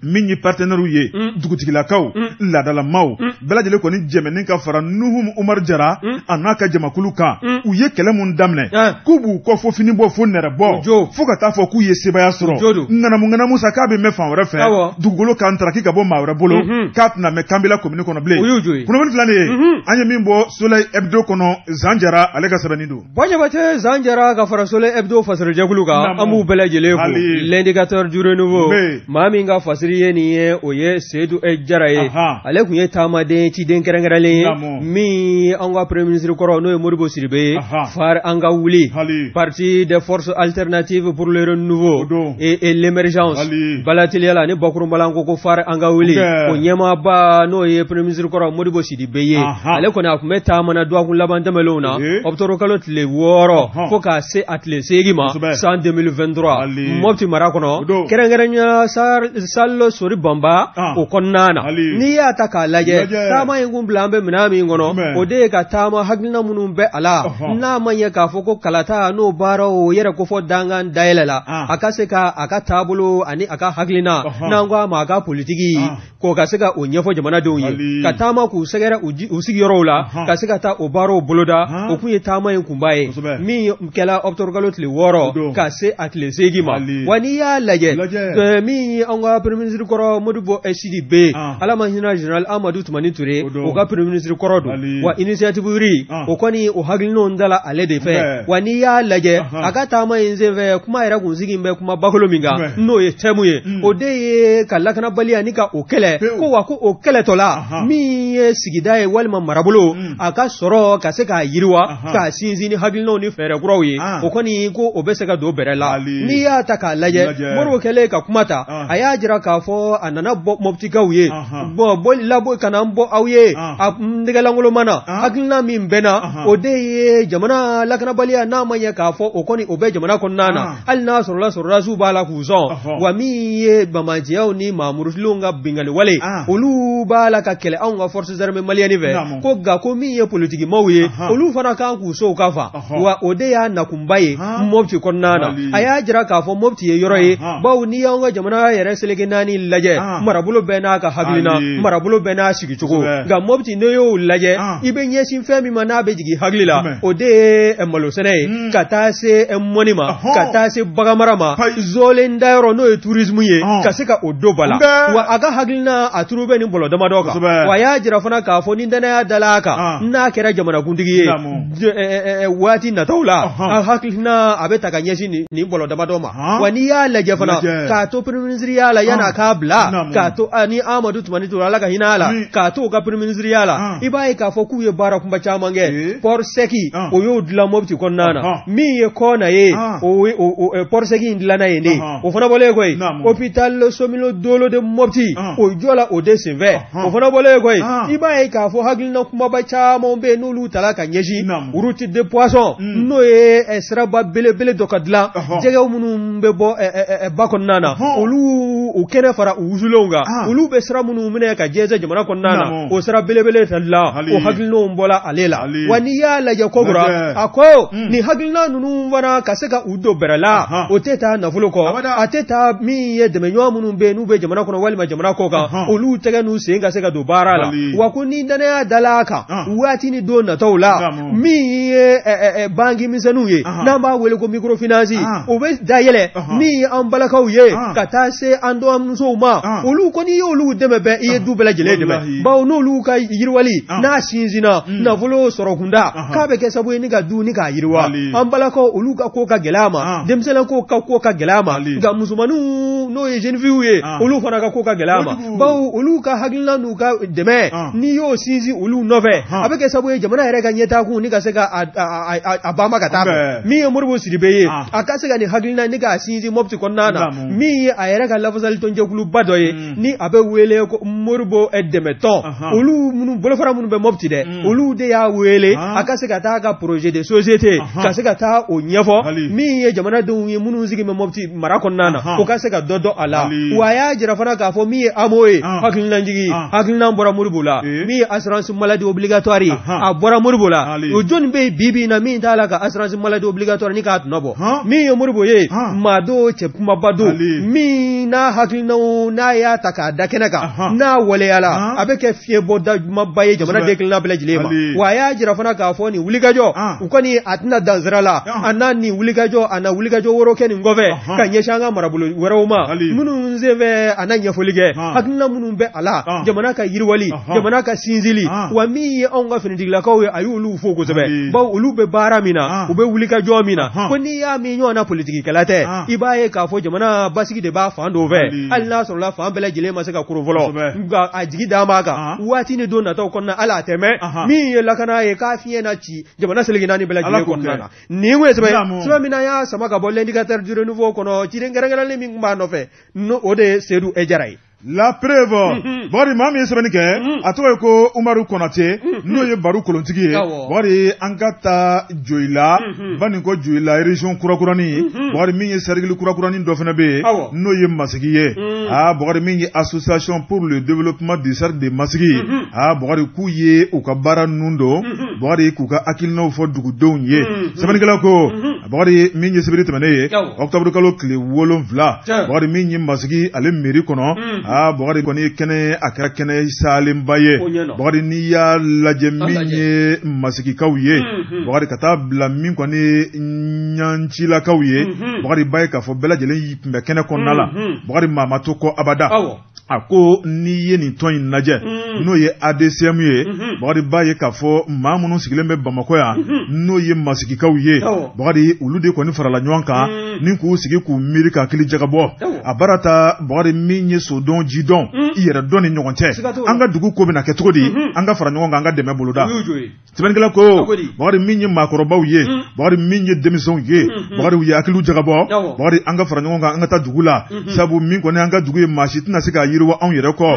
min ye partenaires ye dugutigilakaw laadalamaw bɛɛ lajɛlen kɔni jɛmɛnen ka fara Nuhum Umaru Jara a n'a ka jamakulu kan u ye kɛlɛ mun daminɛ k'u b'u kɔ fo fini bɔ fo nɛrɛ bɔ fo ka taa fɔ k'u ye sebaaya sɔrɔ ŋanamu ŋanamu sa k'a bɛ mɛn fan wɛrɛ fɛ dugukolo kan taraki ka bɔ maa wɛrɛ bolo k'a tɛna mɛn Kanbila komini kɔnɔ bilen kunnafoni filɛ nin ye an ye min bɔ Soleil Hebdo kɔnɔ Zan Jara ale ka sɛbɛnni don. Bajabate Zan Jara ka fara Soleil Hebdo fasirijɛkulu kan an b'u bɛɛ lajɛlen fo l'indicateur du renouveau maa min ka fasiri ye nin ye o ye Seyidu Jara ye ale tun ye taamaden ciden kɛrɛnkɛrɛnlen ye min an ka premier ministre kɔrɔ n'o ye Modibo Sidibe ye FARE an ka wuli parti des forces alternatives pour le renouveau et l'émergence balateliya la ni bakurunba la ko FARE an ka wuli o ɲɛmaaba n'o ye premier ministre kɔrɔ Modibo Sidibe ye ale kɔni a tun bɛ taama na dɔgɔkun laban tɛmɛnlenw na octobre kalo tile 6 fo ka se a tile 8 ma san 2023 Mopti mara kɔnɔ kɛrɛnkɛrɛnya salle Sori Banba o kɔnɔna na n'i y'a ta k'a lajɛ taama in kun bila an bɛ minɛn min kɔnɔ o de ye ka taama hakilina minnu bɛ a la n'a ma ɲɛ k'a fɔ ko kalata n'o baaraw yɛrɛ kofɔ dankan dayɛlɛ la a ka se ka a ka taabolo ani a ka hakilina n'an ko a ma a ka politiki k'o ka se ka o ɲɛfɔ jamanadenw ye ka taama k'u sɛgɛrɛ u sigiyɔrɔw la ka se ka taa o baaraw boloda o kun ye taama in kunba ye min kɛla octobre kalo tile 6 ka se a tile 8 ma wa n'i y'a lajɛ min ye an ka premier ministre kɔrɔ Modibo Sidibe Ala ma hinɛ général Amadu Tumani Ture o ka premier ministre kɔrɔ don wa initiative RI o kɔni o hakilinaw dala ale de fɛ wa n'i y'a lajɛ a ka taama in senfɛ kuma yɛrɛ kun sigi bɛ kuma bakolo min kan n'o ye thème ye o de ye ka lakanabaliya ni ka o kɛlɛ ko wa ko o kɛlɛtɔla min ye sigida ye walima marabolo a ka sɔrɔ ka se k'a yiriwa k'a sinsin ni hakilinaw ni fɛɛrɛ kuraw ye o kɔni ko o bɛ se ka don bɛrɛ la n'i y'a ta k'a lajɛ Modibo kɛlen ka kuma ta a y'a jira k'a fɔ a nana bɔ Moptikaw ye bɔn bɔ labɔ ka na bɔ aw ye a nɛgɛlankoloma na hakilina min bɛ na o de ye jamana lakanabaliya n'a ma ɲɛ k'a fɔ o kɔni o bɛ jamana kɔnɔna na hali n'a sɔrɔla sɔrɔdasiw b'a la k'u sɔn wa min ye banbaanciyaw ni maa murutilenw ka binkanni wale olu b'a la ka kɛlɛ anw ka forces armées maliennes fɛ ko nka ko min ye politikimaw ye olu fana kan k'u sow ka fa wa o de y'a nakunba ye Mopti kɔnɔna na a y'a jira k'a fɔ Mopti ye yɔrɔ ye bawo n'i y'anw ka jamana yɛrɛ seleke naani lajɛ marabolo bɛɛ n'a ka hakilina marabolo bɛɛ n'a sigicogo nka Mopti n'i y'o lajɛ i bɛ ɲɛsin fɛn min ma n'a bɛ jigin hakili la o de ye malosɛnɛ ye ka taa se mɔni ma ka taa se baganmara ma zolen dayɔrɔ n'o ye tourisme ye ka se ka o don ba la wa a ka hakilina a turu bɛ nin bɔlɔ damadɔ kan wa a y'a jira fana k'a fɔ ni dannaya dala a kan n'a kɛra jamanakuntigi ye waati nataw la a hakilina a bɛ ta ka ɲɛsin nin bɔlɔ damadɔ ma wa n'i y'a lajɛ fana k'a to premier ministreya la yan'a k'a bila k'a to ni Amadu Tumani Ture Ala ka hinɛ a la k'a to u ka premier ministreya la i b'a ye k'a fɔ k'u ye baara kunba caman kɛ port sec o y'o dilan Mopti kɔnɔna na min ye kɔna ye o port sec in dilanna yen de o fana bɔlen kɔ yen hôpital Somilo Dolo de Mopti o jɔla o de senfɛ o fana bɔlen kɔ yen i b'a ye k'a fɔ hakilina kumaba caman bɛ yen n'olu tala ka ɲɛsin route de poisson n'o ye siraba belebele dɔ ka dilan jɛgɛw minnu bɛ bɔ ba kɔnɔna na olu u kɛnɛ fara u wusulenw kan, olu bɛ sira minnu minɛ ka jɛnsɛn jamana kɔnɔna na, o sira belebele tali la, o hakilinaw bɔla ale la. Wa n'i y'a lajɛ kokura, a ko nin hakilina ninnu fana ka se ka u don bɛrɛ la, o tɛ taa nafolo kɔ, a tɛ taa min ye dɛmɛɲɔgɔn minnu bɛ yen n'u bɛ jamana kɔnɔ walima jamana kɔ kan, olu tɛgɛ n'u sen ka se ka don baara la. Wa ko ni danaya dala a kan waati ni don nataw la, min ye banki misɛnninw ye n'an b'a wele ko microfinance, o bɛ dayɛlɛ min ye an balakaw ye ka taa se an dɔgɔmusow ma, olu kɔni y'olu dɛmɛ bɛɛ, i ye du bɛɛ lajɛlen dɛmɛ, bawo n'olu ka yiriwali n'a sinsinna nafolo sɔrɔkunda, k'a bɛ kɛ sababu ye ni ka du ni k'a yiriwa. An balakaw olu ka ko ka gɛlɛ a ma, denmisɛnnin ko ka ko ka gɛlɛ a ma, nka musomaninw n'o ye jeune filles ye, olu fana ka ko ka gɛlɛ a ma, bawo olu ka hakilina n'u ka dɛmɛ n'i y'o sinsin olu nɔfɛ, a bɛ kɛ sababu ye jamana yɛrɛ ka ɲɛtaakun ni ka se ka a banba ka taa fɛ. Min ye Modibo Sidibe ye, a ka se ka nin hakilina ni k'a sinsin Mopti kɔnɔna na, min ye a yɛrɛ ka lafasalitɔnjɛkuluba dɔ ye ni a bɛ wele ko Modibo dɛmɛtɔn, olu minnu bolofara minnu bɛ Mopti dɛ, olu de y'a wele a ka se ka taa ka projet de société ka se ka taa o ɲɛfɔ min ye jamanadenw ye minnu sigi bɛ Mopti mara kɔnɔna na, o ka se ka dɔ dɔn a la. Wa a y'a jira fana k'a fɔ min ye AMO ye, hakilinajigi hakilina bɔra Modibo la, min ye assurance maladie obligatoire ye, a bɔra Modibo la. O jɔnni bɛ yen bi bi in na min t'a la ka assurance maladie obligatoire ni k'a tɔnɔ bɔ? Min ye Modibo ye, maa do cɛ kumaba do, min n'a hakilinaw n'a y'a ta k'a da kɛnɛ kan, n'a waleyala, a bɛ kɛ fiɲɛbɔda ɲumanba ye jamana den kelenna bɛɛ lajɛlen ma. Wa a y'a jira fana k'a fɔ nin wulikajɔ u kɔni a tɛna dan sira la, a n'a nin wulikajɔ a na wulikajɔ wɛrɛw kɛ nin kɔfɛ ka ɲɛsin an ka marabolo wɛrɛw ma minnu senfɛ a na ɲɛfɔli kɛ hakilina minnu bɛ a la jamana ka yiriwali, jamana ka sinsinli. Wa min ye anw ka finitigilakaw ye, a y'olu fo kosɛbɛ, bawo olu bɛ baara min na, u bɛ wulikajɔ min na, ko n'i y'a min ɲɔgɔn na politikikɛla tɛ, i b'a ye k'a fɔ jamana basigi de b'a fan dɔw fɛ, hali n'a sɔrɔla fan bɛɛ lajɛlen ma se ka koron fɔlɔ, nka a jigi d'an b'a kan waati ni don nataw kɔnɔna, hali a tɛ mɛn min ye lakana ye k'a fiɲɛ na ci jamana seleke naani bɛɛ lajɛlen kɔnɔna na. Nin kun ye sɛbɛn min na y'a sama ka bɔ L'Indicateur du Renouveau kɔnɔ, ciden kɛrɛnkɛrɛnlen min tun b'a nɔfɛ, n'o o de ye Seydou Jara ye. La preuve, Bakari, maa min ye sɛbɛnni kɛ, a tɔgɔ ye ko Umaru Konate, n'o ye Baru kolontigi ye. Bakari, an ka taa Joyila, Baninko Joyila région kurakurani. Bakari, min ye cercle kurakurani dɔ fana bɛ yen, n'o ye Masigi ye. Aa Bakari, min ye association pour le développement du cercle de Masigi, aa Bakari, k'u ye u ka baara nun don, Bakari, k'u ka hakilinaw fɔ dugudenw ye. Sɛbɛnnikɛla ko, Bakari, min ye sibiri tɛmɛnen ye, octobre kalo tile 7, Bakari, min ye Masigi ale mairie kɔnɔ, aa Bakari kɔni kɛnɛ a kɛra kɛnɛ salenba ye. Bakari, n'i y'a lajɛ min ye Masigikaw ye, Bakari, ka taa bila min kɔni ɲancilakaw ye, Bakari, b'a ye k'a fɔ bɛɛ lajɛlen tun bɛ kɛnɛ kɔnɔna la. Bakari, maa ma to kɔ abada. A ko n'i ye nin tɔn in lajɛ, n'o ye ADCM ye, Bakari, b'a ye k'a fɔ maa minnu sigilen bɛ Bamakɔ yan, n'o ye Masigikaw ye, Bakari, olu de kɔni farala ɲɔgɔn kan ni k'u sigi k'u miiri ka hakili jagabɔ a baara ta. Bakari, min ye sodɔn jidɔn i yɛrɛ dɔn ni ɲɔgɔn cɛ, an ka dugu ko bɛna kɛ cogo di, an ka fara ɲɔgɔn kan, an ka dɛmɛ boloda. Sɛbɛnnikɛla ko, Bakari, min ye maakɔrɔbaw ye, Bakari, min ye denmisɛnw ye, Bakari, u ye hakiliw jagabɔ. Bakari, an ka fara ɲɔgɔn kan, an ka taa dugu la, sabu min kɔni an ka dugu ye, maa si tɛna se k'a yiriwa anw yɛrɛ kɔ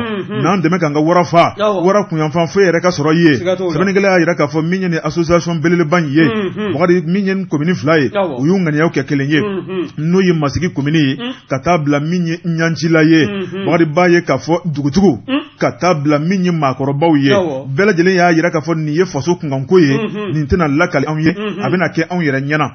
n'an dɛmɛ k'an ka wara fa, wara kunyanfan foyi yɛrɛ ka sɔrɔ i ye. Sɛbɛnnikɛla y'a jira k'a fɔ min ye nin association belebeleba in ye, Bakari, min ye nin commune 2 ye, u y'u ŋaniyaw kɛ kelen ye, n'o ye Masigi commune ye ka taa bila min ye Ɲancila ye. Bakari, b'a ye k'a fɔ dugutigiw ka taa bila min ye maakɔrɔbaw ye, bɛɛ lajɛlen y'a jira k'a fɔ nin ye faso kunkanko ye, nin tɛna lakali anw ye, a bɛna kɛ anw yɛrɛ ɲɛna.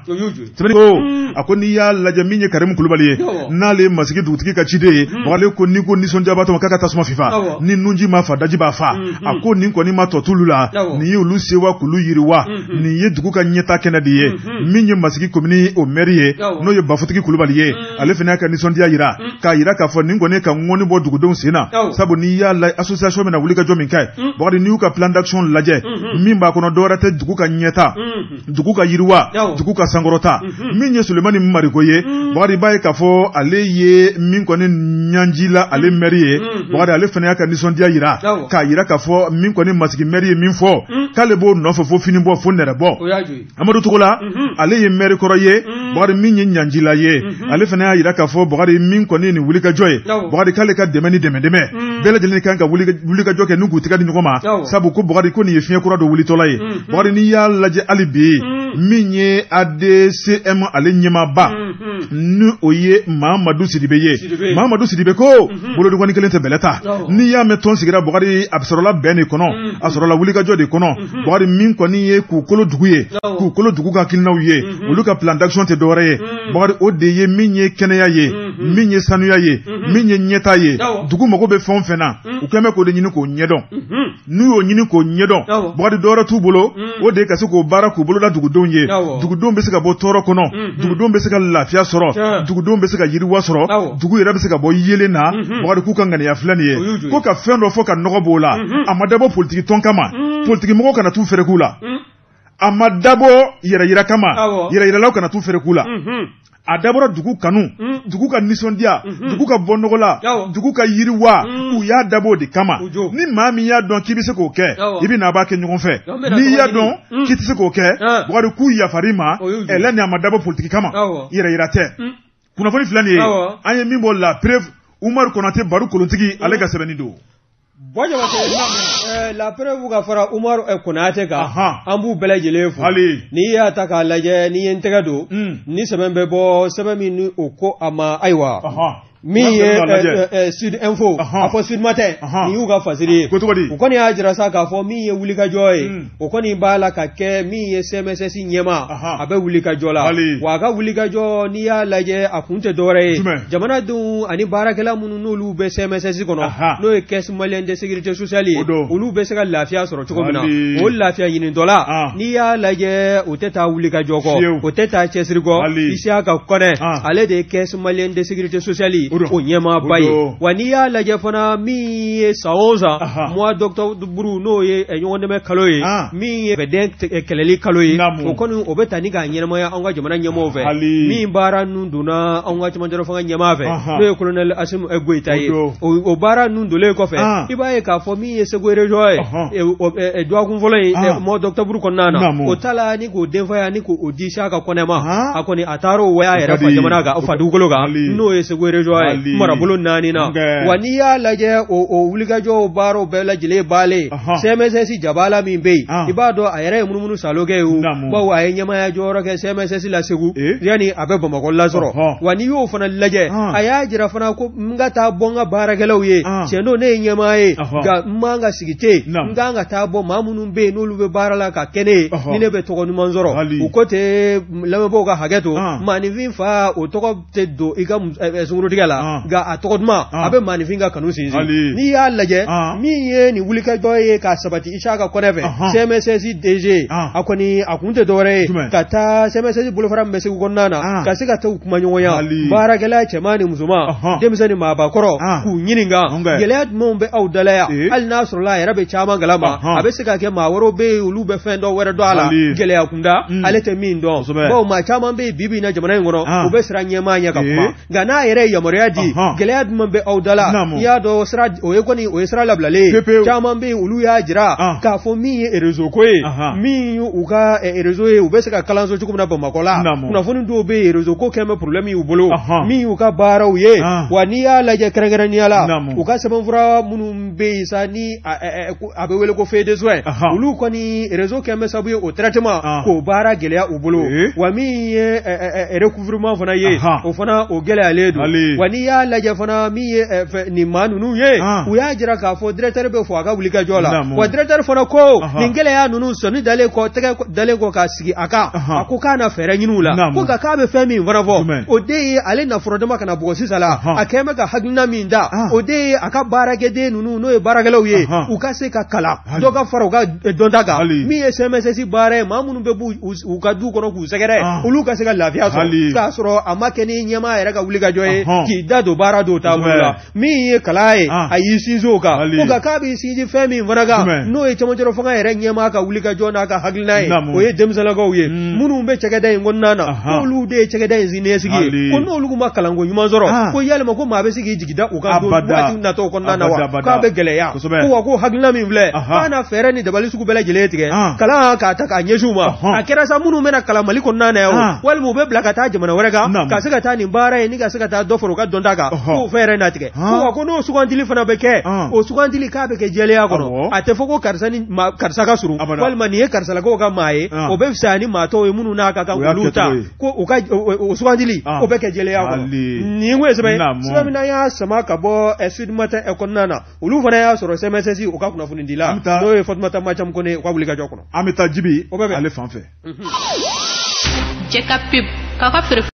Sɛbɛnni ko, a ko n'i y'a lajɛ min ye Karimu Kulubali ye, n'ale ye Masigi dugutigi ka ciden ye, Bakari ko n'i ko nisɔndiyabatɔ ma k'a ka tasuma fifa, ni nunji ma fa, daji b'a fa. A ko nin kɔni ma tɔ t'olu la, nin ye olu sewa k'olu yiriwa, nin ye dugu ka ɲɛta kɛnɛ de ye. Min ye Masigi commune o maire ye, n'o ye Bafutigi Kulubali ye, ale fana y'a ka nisɔndiya jira k'a jira k'a fɔ nin kɔni ka ŋɔni bɔ dugudenw sen na, sabu n'i y'a lajɛ association bɛna wulikajɔ min kɛ, Bakari, n'i y'u ka plan d'action lajɛ, min b'a kɔnɔ dɔwɛrɛ tɛ dugu ka ɲɛta, dugu ka yiriwa, dugu ka sankɔrɔta. Min ye Sulemani Mariko ye, Bakari, b'a ye k'a fɔ ale ye min kɔni ɲanjila ale maire ye, Bakari, ale fana y'a ka nisɔndiya jira k'a jira k'a fɔ min kɔni Masigi maire ye min fɔ, k'ale b'o nɔfɛ fo fini bɔ fo nɛrɛ bɔ. Amadu Togola, ale ye maire kɔrɔ ye, Bakari, min ye ɲanjila ye, ale fana y'a jira k'a fɔ, Bakari, min kɔni nin wulikajɔ ye, Bakari, k'ale ka dɛmɛ ni dɛmɛ bɛɛ lajɛlen kan ka wulikajɔ kɛ ni k'u tɛgɛ di ɲɔgɔn ma, sabu ko Bakari ko nin ye fiɲɛ kura dɔ wulitɔla ye. Bakari, n'i y'a lajɛ hali bi, min ye ADCM ale ɲɛmaaba Ni o ye Mamadu Sidibe ye. Mamadu Sidibe ko bolodugɔni kelen tɛ bɛlɛ ta. N'i y'a mɛn tɔn sigira Bukari, a sɔrɔla bɛn de kɔnɔ, a sɔrɔla wulikajɔ de kɔnɔ. Bukari, min kɔni ye k'u kolo dugu ye, k'u kolo dugu ka hakilinaw ye, olu ka plan d'action tɛ dɔwɛrɛ ye Bukari, o de ye min ye kɛnɛya ye, min ye sanuya ye, min ye ɲɛta ye. Dugu mago bɛ fɛn o fɛn na, u kɛn bɛ k'o de ɲini k'o ɲɛdɔn. N'u y'o ɲini k'o ɲɛdɔn, Bukari, dɔwɛrɛ t'u bolo, o de ye ka se k'o baara k'u boloda dugudenw ye. Dugudenw bɛ se ka bɔ tɔɔrɔ kɔnɔ, dugudenw bɛ se ka lafiya sɔrɔ, dugudenw bɛ se ka yiriwa sɔrɔ, dugu yɛrɛ bɛ se ka bɔ yelen na. Bukari, k'u ka ŋaniya filɛ nin ye, ko ka fɛn dɔ fɔ ka nɔgɔ b'o la. A ma dabɔ politiki tɔn kama, politiki mɔgɔw kana t'u feere k'u la. A ma dabɔ yɛrɛ yira kama, yɛrɛ yiralaw kana t'u feere k'u la. A dabɔra dugu kanu, dugu ka nisɔndiya, dugu ka bɔ nɔgɔ la, dugu ka yiriwa. U y'a dabɔ o de kama. Ni maa min y'a dɔn k'i bɛ se k'o kɛ, i bɛ na, a b'a kɛ ɲɔgɔn fɛ. N'i y'a dɔn k'i tɛ se k'o kɛ, Bukari, k'u yafar'i ma. Ɛlɛ ni a ma dabɔ politiki kama, yɛrɛ yira tɛ. Kunnafoni filɛ nin ye, an ye min bɔ La Preuve, Umaru Konate, Baro Kolontigi, ale ka sɛbɛnni don. Bɔ Jabate, La Preuve ka fara Umaru Konate kan, an b'u bɛɛ lajɛlen fo. N'i y'a ta k'a lajɛ, n'i ye n tɛgɛ don ni sɛbɛn bɛ bɔ, sɛbɛn min ni o ko a ma, ayiwa, min ye Sud Info, a fɔ Sud Matin, nin y'u ka fasiri ye. Ko cogo di? U kɔni y'a jira sa k'a fɔ min ye wulikajɔ ye, o kɔni b'a la ka kɛ. Min ye CMSS ɲɛmaa, a bɛ wulikajɔ la. Wa a ka wulikajɔ, n'i y'a lajɛ, a kun tɛ dɔwɛrɛ ye, jamanadenw ani baarakɛla minnu n'olu bɛ CMSS kɔnɔ, n'o ye Caisse malienne de sécurité sociale ye, olu bɛ se ka lafiya sɔrɔ cogo min na. O lafiya ɲinitɔla, n'i y'a lajɛ, o tɛ taa wulikajɔ kɔ, o tɛ taa cɛsiri kɔ. Isiyaka Kɔnɛ, ale de ye Caisse malienne de sécurité sociale o ɲɛmaaba ye. Wa n'i y'a lajɛ fana, min ye san o san mois d'octobre, n'o ye ɲɔgɔn dɛmɛ kalo ye, min ye bɛden kɛlɛli kalo ye, o kɔni o bɛ ta ni k'a ɲɛnamaya anw ka jamana ɲɛmaaw fɛ. Min baara nun donna anw ka cɛmancɛ fanga ɲɛmaa fɛ, n'o ye colonel Assimi Goïta ye, o baara nun donlen kɔfɛ, i b'a ye k'a fɔ min ye Segu région ye, dɔgɔkun fɔlɔ in mois d'octobre kɔnɔna na, o ta la ni k'o denfaya ni k'o di Isiyaka Kɔnɛ ma. A kɔni a taara o waya yɛrɛ fa jamana kan, fa dugukolo kan, n'o ye Segu région ye, marabolo naani na. Wa n'i y'a lajɛ, o wulikajɔw baaraw bɛɛ lajɛlen baalen, CMSS jabala min bɛ yen, i b'a dɔn a yɛrɛ ye munumunu salo kɛ ye o, bawo a ye ɲɛmaaya jɔyɔrɔ kɛ CMSS la Segu yanni a bɛ Bamakɔ lasɔrɔ. Wa n'i y'o fana lajɛ, a y'a jira fana ko n ka taa bɔ n ka baarakɛlaw ye. Tiɲɛ don, ne ye ɲɛmaa ye, nka n man ka sigi ten, n kan ka taa bɔ maa minnu bɛ yen n'olu bɛ baara la ka kɛ ne ye, ni ne bɛ tɔgɔ ɲuman sɔrɔ. U ko tɛ, lamɛnbaaw ka hakɛ to, maaninfin fa, o tɔgɔ tɛ don i ka sunkurutigɛ la, nka a tɔgɔ duman, a bɛ maaninfin ka kanu sinsin. N'i y'a lajɛ, min ye nin wulikajɔ ye k'a sabati Isiyaka Kɔnɛ fɛ, CMSS DG, a kɔni a kun tɛ dɔwɛrɛ ye ka taa CMSS bolofara min bɛ Segu kɔnɔna na, ka se ka taa u kuma ɲɔgɔnya, baarakɛla cɛman ni musoman, denmisɛn ni maabakɔrɔ, k'u ɲininka gɛlɛya jumɛnw bɛ aw dala yan. Hali n'a sɔrɔla a yɛrɛ bɛ caman kalama, a bɛ se ka kɛ maa wɛrɛw bɛ yen, olu bɛ fɛn dɔ wɛrɛ dɔn a la gɛlɛya kunda, ale tɛ min dɔn, bawo maa caman bɛ yen bi bi in na jamana in kɔnɔ, u bɛ siran ɲɛmaa ɲɛ ka kuma. Nka n'a yɛrɛ ye yamaruya di, gɛlɛya jumɛn bɛ aw da la, i y'a dɔn sira o ye kɔni, o ye sira labilalen ye. Caman bɛ yen, olu y'a jira k'a fɔ min ye réseau ko ye, min ye u ka réseau ye, u bɛ se ka kalanso cogo min na Bamakɔ la. Kunnafoni dɔw bɛ yen, réseau ko kɛn bɛ problème y'u bolo, min y'u ka baaraw ye. Wa n'i y'a lajɛ kɛrɛnkɛrɛnnenya la, u ka sɛbɛnfura minnu bɛ yen sa, ni a bɛ wele ko feuille de soins, olu kɔni réseau kɛn bɛ sababu ye o traitement k'o baara gɛlɛya u bolo. Wa min ye recouvrement fana ye, o fana o gɛlɛyalen don. Wa n'i y'a lajɛ fana, min ye nin maa ninnu ye, u y'a jira k'a fɔ directeur bɛ fɔ a ka wulikajɔ la. Wa directeur fana ko nin gɛlɛya ninnu sɔnni dalen kɔ, tɛgɛ dalen kɔ k'a sigi a kan, a ko k'a na fɛɛrɛ ɲini u la. Ko nka k'a bɛ fɛn min fana fɔ, o de ye ale nafuradama kana bugɔ sisan la. A kɛn bɛ ka hakilina min da, o de ye a ka baarakɛden ninnu, n'o ye baarakɛlaw ye, u ka se ka kalan, dɔ ka fara u ka dɔnta kan. Min ye CMSS baara ye, maa minnu bɛ b'u u ka du kɔnɔ k'u sɛgɛrɛ, olu ka se ka lafiya sɔrɔ, k'a sɔrɔ a ma kɛ ni ɲɛmaa yɛrɛ ka wulikajɔ ye k'i da don baara dɔw taabolo la. Min ye kalan ye, a y'i sinsin o kan. Ko nka k'a b'i sinsin fɛn min fana kan, n'o ye cɛmancɛ fanga yɛrɛ ɲɛmaa ka wulikajɔ n'a ka hakilina ye, o ye denmisɛnninlakaw ye minnu bɛ cakɛda in kɔnɔna na, k'olu de ye cakɛda in siniɲɛsigi ye. Ko n'olu ma kalanko ɲuman sɔrɔ, ko yalima ko maa bɛ se k'i jigi da u kan don waati natɔw kɔnɔna na wa? K'a bɛ gɛlɛya. Ko wa ko hakilina min filɛ, k'a na fɛɛrɛ ni dabali sugu bɛɛ lajɛlen tigɛ kalan k'a ta k'a ɲɛsin u ma. A kɛra sa minnu bɛna kalan Mali kɔnɔna na yan o, walima u bɛ bila ka taa jamana wɛrɛ kan ka se ka taa nin baara in, ni ka se ka taa dɔ fara u ka ka dɔnta kan, k'o fɛɛrɛ na tigɛ, ko wa ko n'o sugandili fana bɛ kɛ, o sugandili k'a bɛ kɛ jɛlenya kɔnɔ. A tɛ fɔ ko karisa ni karisa ka surun, walima nin ye karisalakaw ka maa ye, o bɛ fisaya ni maa tɔw ye minnu n'a ka kan olu ta, ko u ka o sugandili o bɛ kɛ jɛlenya kɔnɔ. Nin kun ye sɛbɛn sɛbɛn min n'an y'a sama ka bɔ Sud Matin kɔnɔna na, olu fana y'a sɔrɔ CMSS u ka kunnafonidila n'o ye Fatumata Macamu Kone u ka wulikajɔ kɔnɔ. An bɛ taa Jibi ale fan fɛ. Jɛ ka pub k'a ka feere.